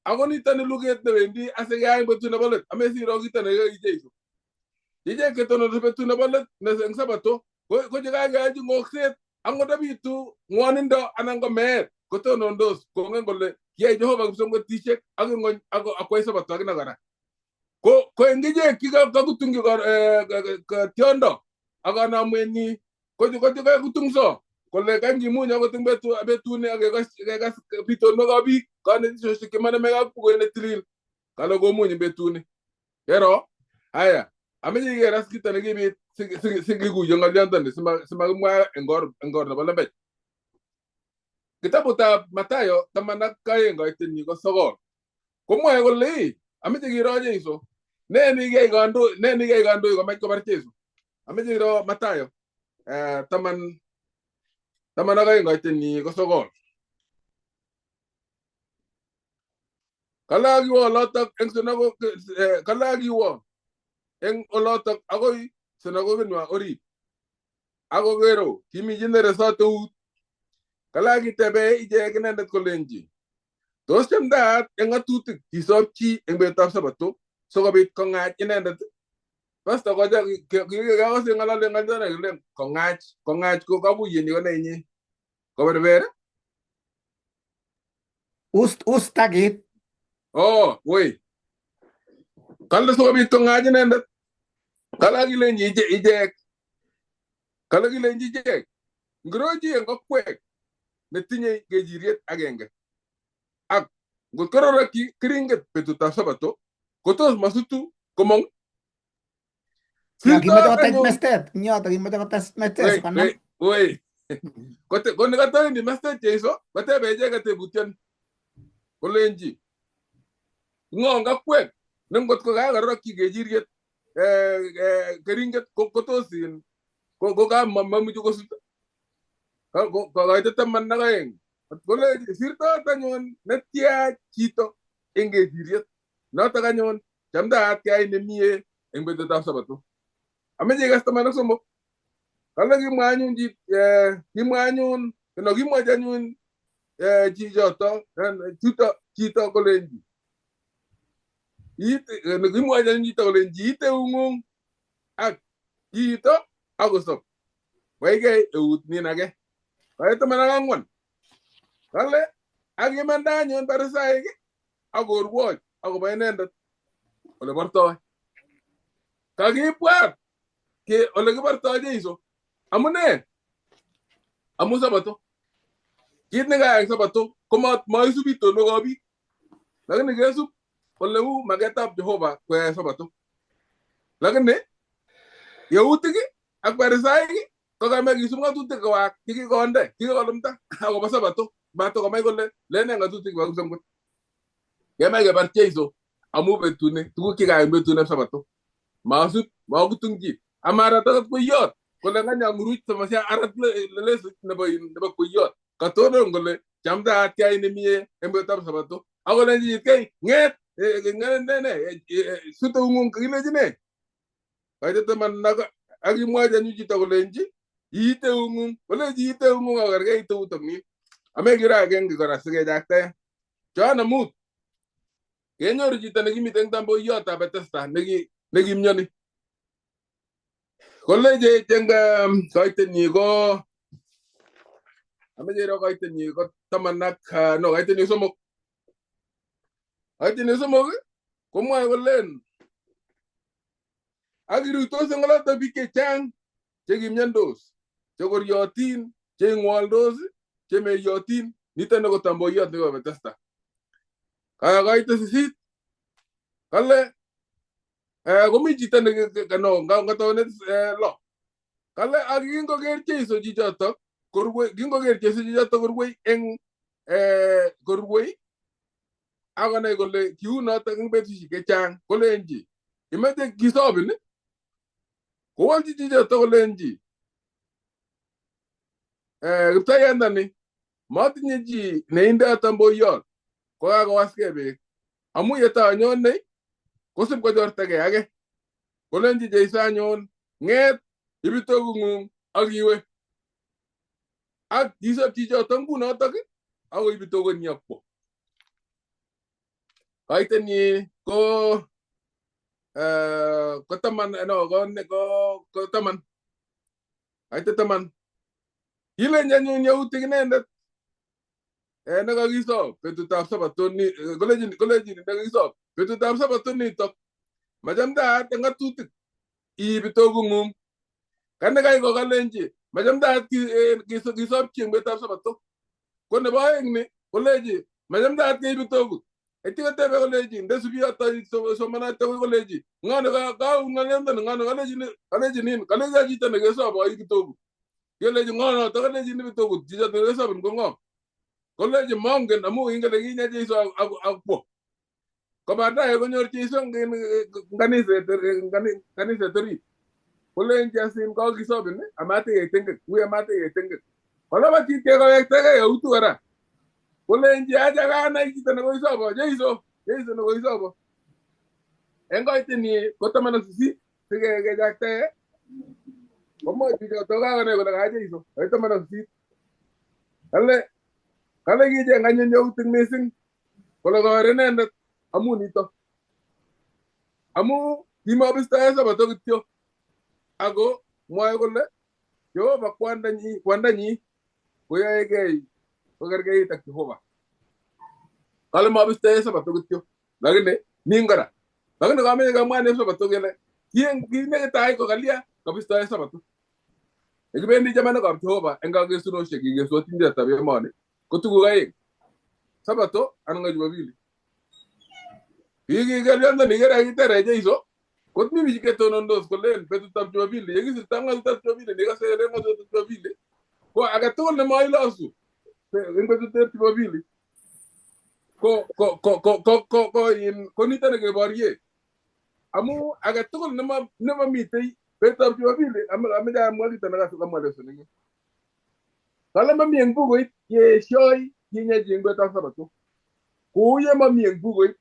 ako nito ni luget newendi asikeyai eng betut nebo let amesiro kito nekiyai Jeiso. Ichek chetonondos betut nebo let eng Sabato ko chekakeyachi ng'okset angot ndabitu ng'wonindo anan ko meet kotonondos kongen kole kiyai Jehova kipsongwetisiek ak ng'ony ak kwai Sabato akine kora. Ko eng ichek chekakutungyi tiondo ak kanamwenyi ko chekakutungso kole kangimuny akot eng betuni ak kekas bitonwekab biik kanetisiosiek chemonomegei ak bukuit netilil kale komuny eng betuni. Kero aya ameche iker as kito nekibit sikikuyo ng'olyondoni simakimwa eng or nebo lembech. Kitabutab Mathayo 12 koitenyi ko 9 komwoe kole ameche kiro Jeiso ne nikiyai kandoik komach kobar Jeiso. Ameche kiro Mathayo 12 koitenyi ko 9. Kale akiwo olotok eng kale akiwo eng olotok akoi sinagoginywa orit akokero kimi chi neresot eut. Kale akitebe ichek inendet kolenji tos chamdaat eng ng'atutik kisop chi eng betutab Sabato sikobit kong'ach inendet. Pastor kocha kikakose ng'alale ng'alyo kele kong'ach ko kakuyenyi ko nenyi koberber Ustakit. Oh woi kale sikobit kong'ach inendet. Kale akilenji ichek kale kilenji ichek ngiro chi eng kokwek netinye kechiriet agenge ak ngot kororokyi keringet betutab Sabato kotos masutu komong. Kimoche kotech mestet nyoto kimoche kotech mestet sikonam. Woi ko nekatowendi mestet Jeiso kotebe icheket tebutioni kolenji ng'o kakwek ne ngot ko kakororokyi kechiriet keringet kotos ko kamamuchi kosut kokoito 12 kole sirtot anyun netya chito eng kechiriet notok anyun chamdaat keyai nemie eng betutab Sabato. Ameche ikas 13. Kale kimwa anyun kimwa anyun no kimwachi anyun chichoto chito kolenji kimwachi anyun chito kolenji iite eung'ung ak kiito akosop waigei eut nin age. Kale 14. Kale ak imanda anyun Parisaik akorwoch akobo inendet ole bortoi. Kakibwat ke ole kibortoi Jeiso. Amune? Amu sabato. Kit nekayai eng sabato ko maisup itonwekab biik. Lakini kesup oleu maketab Jehova koyae sabato. Lakini Yeutik ak Parisaik kokamach kisup ng'atutik kwak chekikonde kikolumda akobo sabato. Mato komach kole lene ng'atutik kwak kipsomkut. Kemach kebar Jeiso amu betuni tuguk chekayai eng betut sabato. Masup makutung chi. Amarat akot kweyot kole ngany anguruch samasia arat leso nebo kweyot. Katonon kole chamdaat kyai nemie eng betutab sabato. Akolenji chitkei ng'et ne sut eung'ung kikilenji ne. Kaite taman ak kimwachi anyun chito kolenji iite eung'ung kolenji iite eung'ung akokerkeit eut ak nin. Ame kiro agenge kora sikechaktae. Yohana 5 kenyoru chito nekimiten eng tamboiyotab Bethesda nekimyoni. Kolejech eng kaitenyi ko ameche iro kaitenyi ko taman ak no kaitenyi 3. Kaitenyi 3 komwoe kolen ak kiruitos eng oloto biik chechang chekimyondos, chekoryotin, cheing'woldos, chemeyotin. Niton ko tamboiyot nebo Bethesda. Kaite 8 kale komi chito nekataunet 6. Kale ak kingoker Jeiso chichotok korwei kingoker Jeiso chichotok korwei eng korwei akonai kole kiunotok eng betusiek chechang kolenji imoche kisobin kowolchi chichotok kolenji kiptayandani matinye chi neindoi tamboiyot kokakowaskei beek amu yetanyone kosib kochortagei age. Kolenji Jeiso anyun ng'et ib bitokung'ung ak iwe. Ak kisob chichotok ngunotok akoib bitokonyi akwo. Kaitenyi ko taman no ko taman. Kaite 10. Kilenji anyun Yautik inendet nekakisob betutab sabato kolenji nekakisob betutab sabato nitok machamdaat eng ng'atutik iib bitokung'ung. Kanekai kokalenji machamdaat kisob chi eng betutab sabato. Ko nebo aeng ni kolenji machamdaat keib bitokut. Eti kotebe kolenji ndesubi yoto somanat kolenji ng'o nekaun ng'olyondoni ng'o kalenji nin kalenji chito nekesob aib bitokut. Kelenji ng'o noto kalenji ni bitokut chichoto nekesobin ko ng'o. Kolenji mongen amu ingen kole kinye Jeiso akwo. Ko baadaye konyor Jeiso eng kaniset orit. Kolenji asin kakisobin amate tengek ui amate tengek. Kolabat chitke kowektegei eutu kora. Kolenji acha kanai chito nekoisobo Jeiso Jeiso nekoisobo. Eng kaitenyi ko 18 sikechaktae komwoe chichoto kakonai kole ka Jeiso kait 18. Kale kicheng anyun Yautik mising kole koer inendet amu nito. Amu kimabistoe sabato kityo ako mwoe kole Jehova kwandanyi koyoegei kokerkeit ak Jehova. Kale mabistoe sabato kityo lakini nin kora. Lakini kameche kamwa neb sabato kele kit nekitai ko kalya kabistoe sabato. Yekibendi chamanikab Jehova eng kakesunoshek kikesu atindotab emoni ko tuguk aeng. Sabato anan ko Jumapili. Kikikelyondoni ikere kitere Jeiso kot mi biik chetonondos kolen betutab Jumapili yekisirto ng'atutab Jumapili nekose kelen ng'atutab Jumapili ko agetugul nemailosu eng betutab Jumapili ko nito nekeborye amu agetugul nemamitei betutab Jumapili ameche amwa kito nekamwa lesson eng yu. Kale mami eng bukuit yeesioi kinye chi eng betutab sabato. Kou ye mami eng bukuit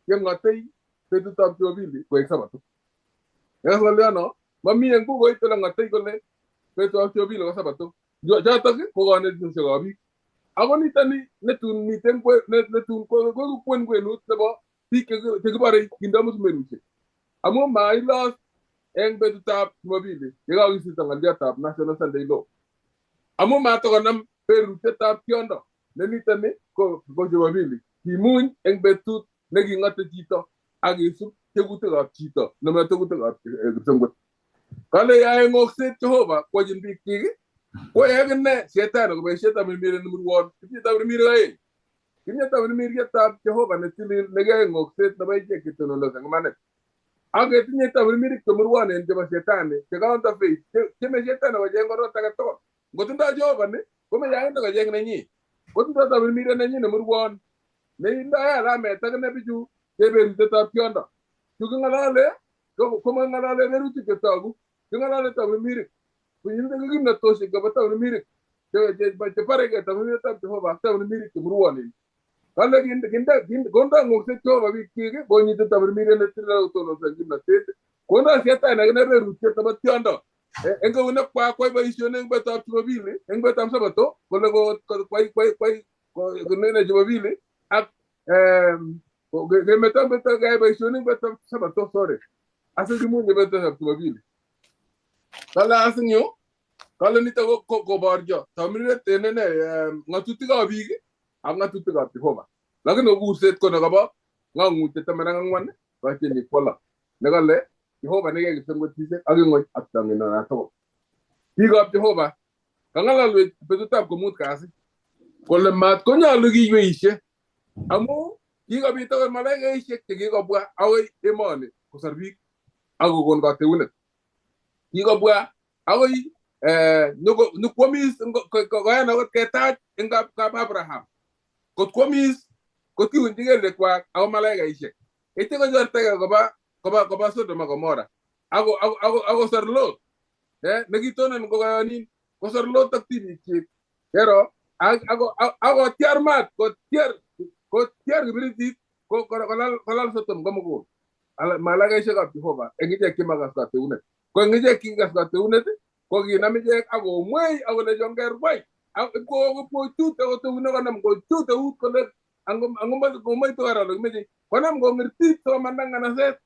yeng'otei betutab Jumapili koek sabato. Yekas ng'oliono Mami eng bukuit ole ng'otei kole betutab Jumapili ko Sabato. Chotok ko konetisiosiekab biik. Ako nitoni netun miten netun koeku kwen kwenut nebo biik chekibore kindo musumenusiek. Amu mailos eng betutab Jumapili yekakisirto ng'oliotab National Sunday Law. Amu matokonam berutietab tiondo ne nitoni ko Jumapili. Kimuny eng betut neking'ote chito ak kisub tekutikab chito nema tekutikab kipsengwet. Kale yae ng'okset Jehova kwochin biikchik koyae akine shetani koboisie tamirmiriet nemurwon kitinye tamirmirik aeng. Kitinye tamirmirietab Jehova netilil nekiyoe ng'okset nebo ichek chetonondos eng imanit. Ak ketinye tamirmirik chemurwonen chebo shetani che counterfeit tyeme shetani kocheng korot age tugul. Ngotindoi Jehova ni komeche akine kocheng nenyi. Kotindoi tamirmiriet nenyi nemurwon neindoi alamet akine bichu keberutietab tiondo. Chu king'olole komang'olole berutik chetogu, king'olole tamirmirik. Konyinde kimnatosiek chebo tamirmirik chebarekei tamirmirietab Jehova ak tamirmirik chemurwonen. Kale kondo ng'okset Jehova biikchik konyite tamirmiriet netilil kotononso eng kimnatet. Kondo shetani akine berutiet nebo tiondo eng eunekwak kwai boisionik eng betutab Jumapili eng betutab Sabato kole kwai nene Jumapili ak kemeto keyai boisionik eng betutab Sabato sorry asikimunye betutab Jumapili. Kale asing yu kale nito koborcho tamirmiret en ene ng'atutikab biik ak ng'atutikab Jehova. Lakini kurset ko nekobo ng'ang'utiet 14 kachenyi kwo lo nekale Jehova nekiyai kipsengwetisiek ak ing'wony ak tiong'inona tugul. Biikab Jehova kang'alalwech betutab komut kasi kole mat konyolu kiyweisie amu kikobit akot malaikaisiek chekikobwa akoi emoni kosor biik ak kokon kateunet. Kikobwa akoi nyokwomis koyan akot ketach eng kap Abraham. Kot kwomis kot kiunchi kelyekwak ako malaikaisiek. Itya kochortagei koba Sodom ak Gomora akosor Lot nekitonon kokayonin kosor Lot ak tibiikchik. Kero akotyar maat kotyar kibiritit kolal Sodom komugul. Malaikaisiekab Jehova eng ichek chemakas kateunet. Ko eng ichek kikas kateunet ko kinam ichek akomwei akole ongerwai kochut akot eunek konam kochut eut kole angomoite kora ole kimeche konam kong'irtit sikomanda nganaset.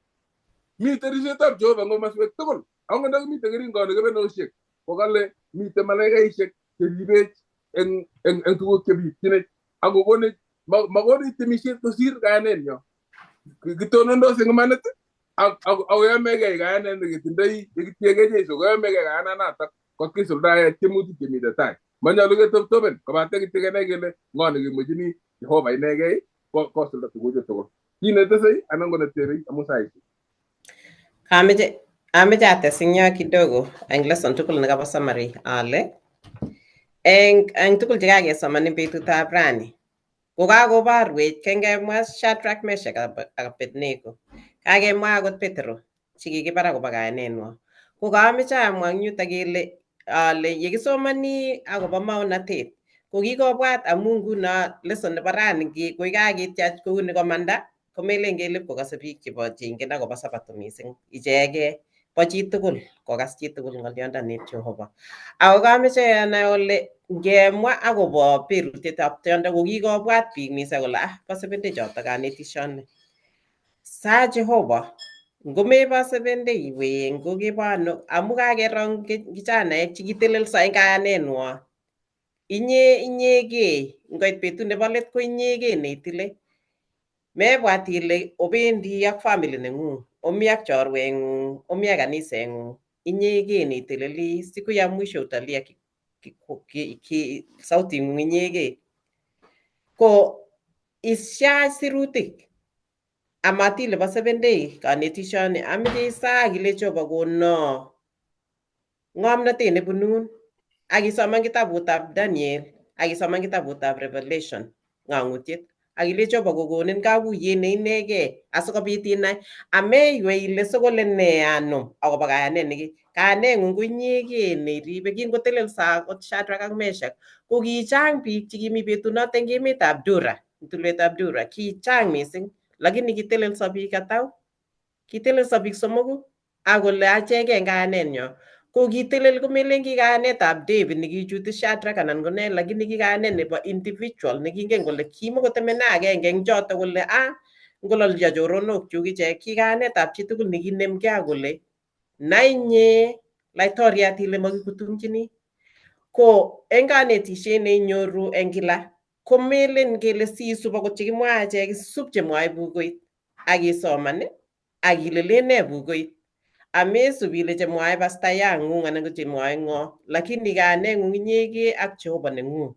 Mitei ripsetab Jehova eng komoswek tugul. Angot ndakimite keringonik kebenosiek kokale mitei malaikaisiek cheribech eng tuguk chebitchinech ak kokonech makonech temisiet kosir kayanenyo. Kitonondos eng imanit ak koyomegei kayanet neketindoi yekitiegei Jesu koyomegei kayananatak kot kisuldae tiemutik chemite tai. Manyolu ketoptopen kobate kityo kenai kele ng'o nekimwechini Jehova inegei kosulda tuguchu tugul. Kiit netesei anan ko netebei amu saisiek. Ameche ates eng yo kidogo eng lesson tugul nekabo summary ale eng tugul chekakesoman eng betutab rani kokakoborwech kengemwa Shadrach, Meshach ak Abednego. Kakemwa akot Petero chekikibar akobo kayanenwa. Ko kameche amwa eng yutok kele ale yekisomoni akobo maonatet ko kikobwat amu nguno lesson nebo rani koi kaketyach kouni komanda komelen kele kokase biik chebo cheingen akobo Sabato mising ichegei bo chitugul kokas chitugul ng'olyondonib Jehova. Ako kameche anai ole ngemwa akobo berutietab tiondo ko kikobwat biik mising kole ah bo Seventh Day chotok kanetishoni. Sa Jehova ngomebo Seventh Day iwe ngokebo ano amu kakerong kijanaek chekitelelso eng kayanenwa. Inye inyegei ngoit betut nebo let ko inyegei neitile. Mebwat ile obendi ak family neng'ung, omi ak chorweng'ung, omi ak kaniseng'ung. Inyegei neiteleli siku ya mwisho utalia sauting'ung inyegei. Ko isyach sirutik amatile bo Seventh Day kanetishoni ameche isaa ile Jehova kono ng'omnotet nebunun ak isoman kitabutab Daniel ak isoman kitabutab Revelation ng'ang'utiet ak ile Jehova kokonin kakuyet ne inegei asikobit inai ameiwei ile sikole nee anum akobo kayanet neki kayaneng'ung ko inyegei neribe kingotelelso akot Shadrach ak Meshach ko kichang biik chekimi betunoto eng emetab Dura tulwetab Dura kichang mising lakini kitelelso biik atau kitelelso biik somoku. Ak kole achek eng kayanenyo ko kitelel komelen ki kayanetab David nekichuti Shadrach anan ko ne, lakini ki kayanet nebo individual nekingen kole kimokotemene agenge eng choto kole ah ngololyo choronokchuk ichek, ki kayanetab chitugul nekinemgei ak kole nai inye laitoriat ile makikutumchini. Ko eng kanetisiet neinyoru eng kila komelen kele sisub akot chekimwae achek, isub chemwoe bukuit ak isoman ak ile len nee bukuit. Amesub ile chemwoe pastayang'ung anan ko chemwoe ng'o, lakini kayaneng'ung inyegei ak Jehova neng'ung.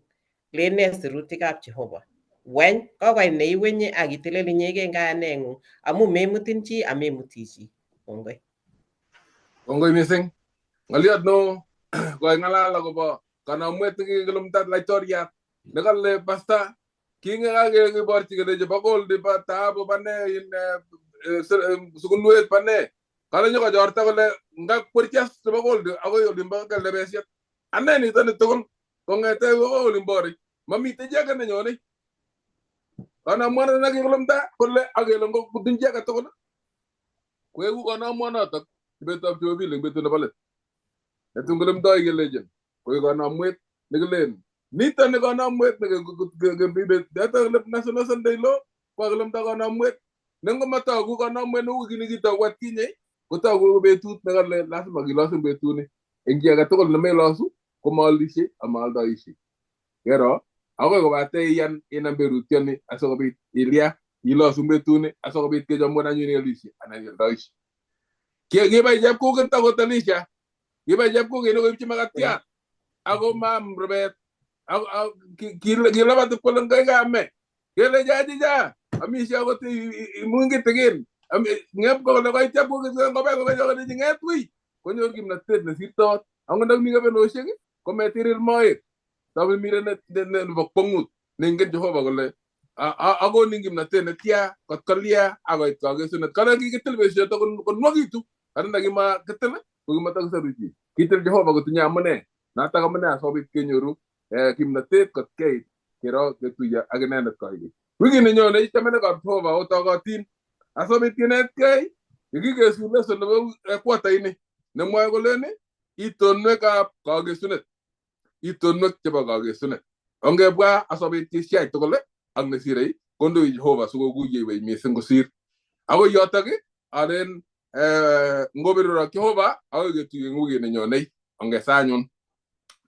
Len nee sirutikab Jehova. Weny kokoit neiwenye ak itelel inyegei eng kayaneng'ung amu memutin chi amemuti chi. Kongoi. Kongoi missing. Ng'oliot neo koing'alal akobo kanamwet nekikilumta laitoriat nekale pasta kingekeborchi kelechi bo gold bo taabu bo ne in sukunwet bo ne kale nyokochorta kole ngakwerchas nebo gold akoi olimbo kelebesiet ane nito ni tugul kong'ete akoi olimbo orit mamite chi age nenyone kanamwono nekikilumta kole akele ngokutun chi age tugul koeku kanamwonotok betutab Jumapili eng betut nebo let netun kilumtoi kelechin koek kanamwet nekilen nito ni kanamwet nekile National Sunday Law kokakilumta kanamwet nengomotoku kanamwet neu kii nekitoku atkinye kotoku ko betut nekale lazima kilosu betuni eng chi age tugul nemelosu komaalishe amaaldoishe kero akoi kobate iyan inam berutioni asikobit ilya ilosu betuni asikobit kechomun anyun ialishe anan ialdoishe. Kibai chepkuket akot Elisha, kibai chepkuket koipchi makatiat ako maam rubet, kilabat ipkole kaikame kele chachicha amishe akot imuny kitikin ngep kole koit chepkuket ngobek kolechi ng'et wui konyor kimnatet nesirtot angot ndakimi kebenosiek kometirir moet tamirmire nebo kwong'ut neingen Jehova kole akonin kimnatet netya kot kolya akoit kakesunet. Kale kikitil besioto konwokitu kale ndakimakitil kokimatakisoru chi. Kitil Jehova kotinye amune notok amune asikobit kenyoru kimnatet kot keit kero ketuiyo ak inendet koigeny. Wikit nenyone chamanikab Jehova otokotin asikobit kinetkei yekikesu lesson nebo quarter ini nemwoe koleni itonwekab kakesunet, itonwek chebo kakesunet. Ongebwa asikobit kesiach tugul ak nesirei kondoi Jehova sikokuiyewech missing kosir. Akoi yotok alen ngoberurok Jehova akoi ketuiye eng wikit nenyonei. Ongesa anyun.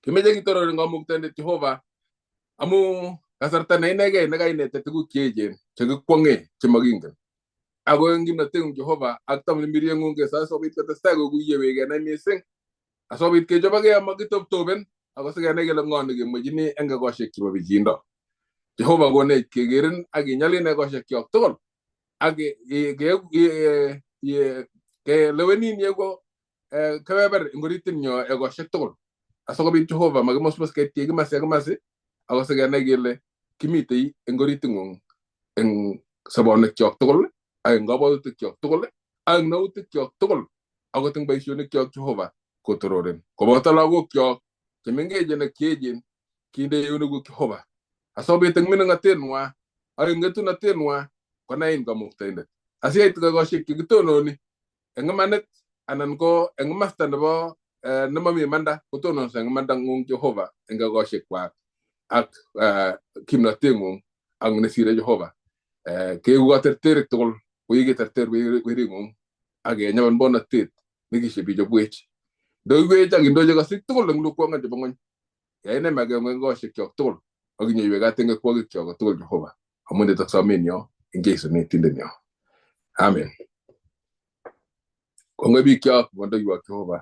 Kimeche kitoror eng kamuktaindet Jehova amu kasarta ne inegei nekainete tuguk cheechen chekikwong'e chemakingen. Ako eng kimnateng'ung Jehova ak tamirmirieng'ung kesoe asikobit kotestai kokuiyewech kenai missing asikobit kechobokei amakitoptopen ako sikenai kele ng'o nekemwechini eng ekosiek chebo pichiindo. Jehova konech kekerin ak kinyalin ekosiek kyok tugul ak kelewenin yeku kebeber eng oritinyo ekosiek tugul asikobit Jehova makimusmus ketye kimasi ak kimasi ako sikenai kele kimitei eng oriting'ung eng sobonwek kyok tugul ak eng kabwatutik kyok tugul ak eng nautik kyok tugul akot eng boisionik kyok Jehova kotororen koboto lagok kyok chemengechen ak cheechen kinde eunekuk Jehova asikobit eng mining'atenwa ak eng ng'etunotenwa konain kamuktaindet asiyait ekosiek chekitononi eng imanit anan ko eng komasta nebo nemomi imanda kotononso eng imandang'ung Jehova eng ekosiekwak ak kimnateng'ung ak nesire Jehova. Keeku katerterik tugul koikiterter wering'ung ak kenyaban bonotet nekishebichobwech. Ndoiwech ak indochi kasik tugul eng lukwong'et chebo ng'ony. Yai ne makeng'ung eng kosiek kyok tugul ak inyoiwech kat eng ekwokik kyok tugul Jehova. Amu nitok somenyo eng Jesu netindenyo. Amen. Kongoi biik kyok kondoiwok Jehova.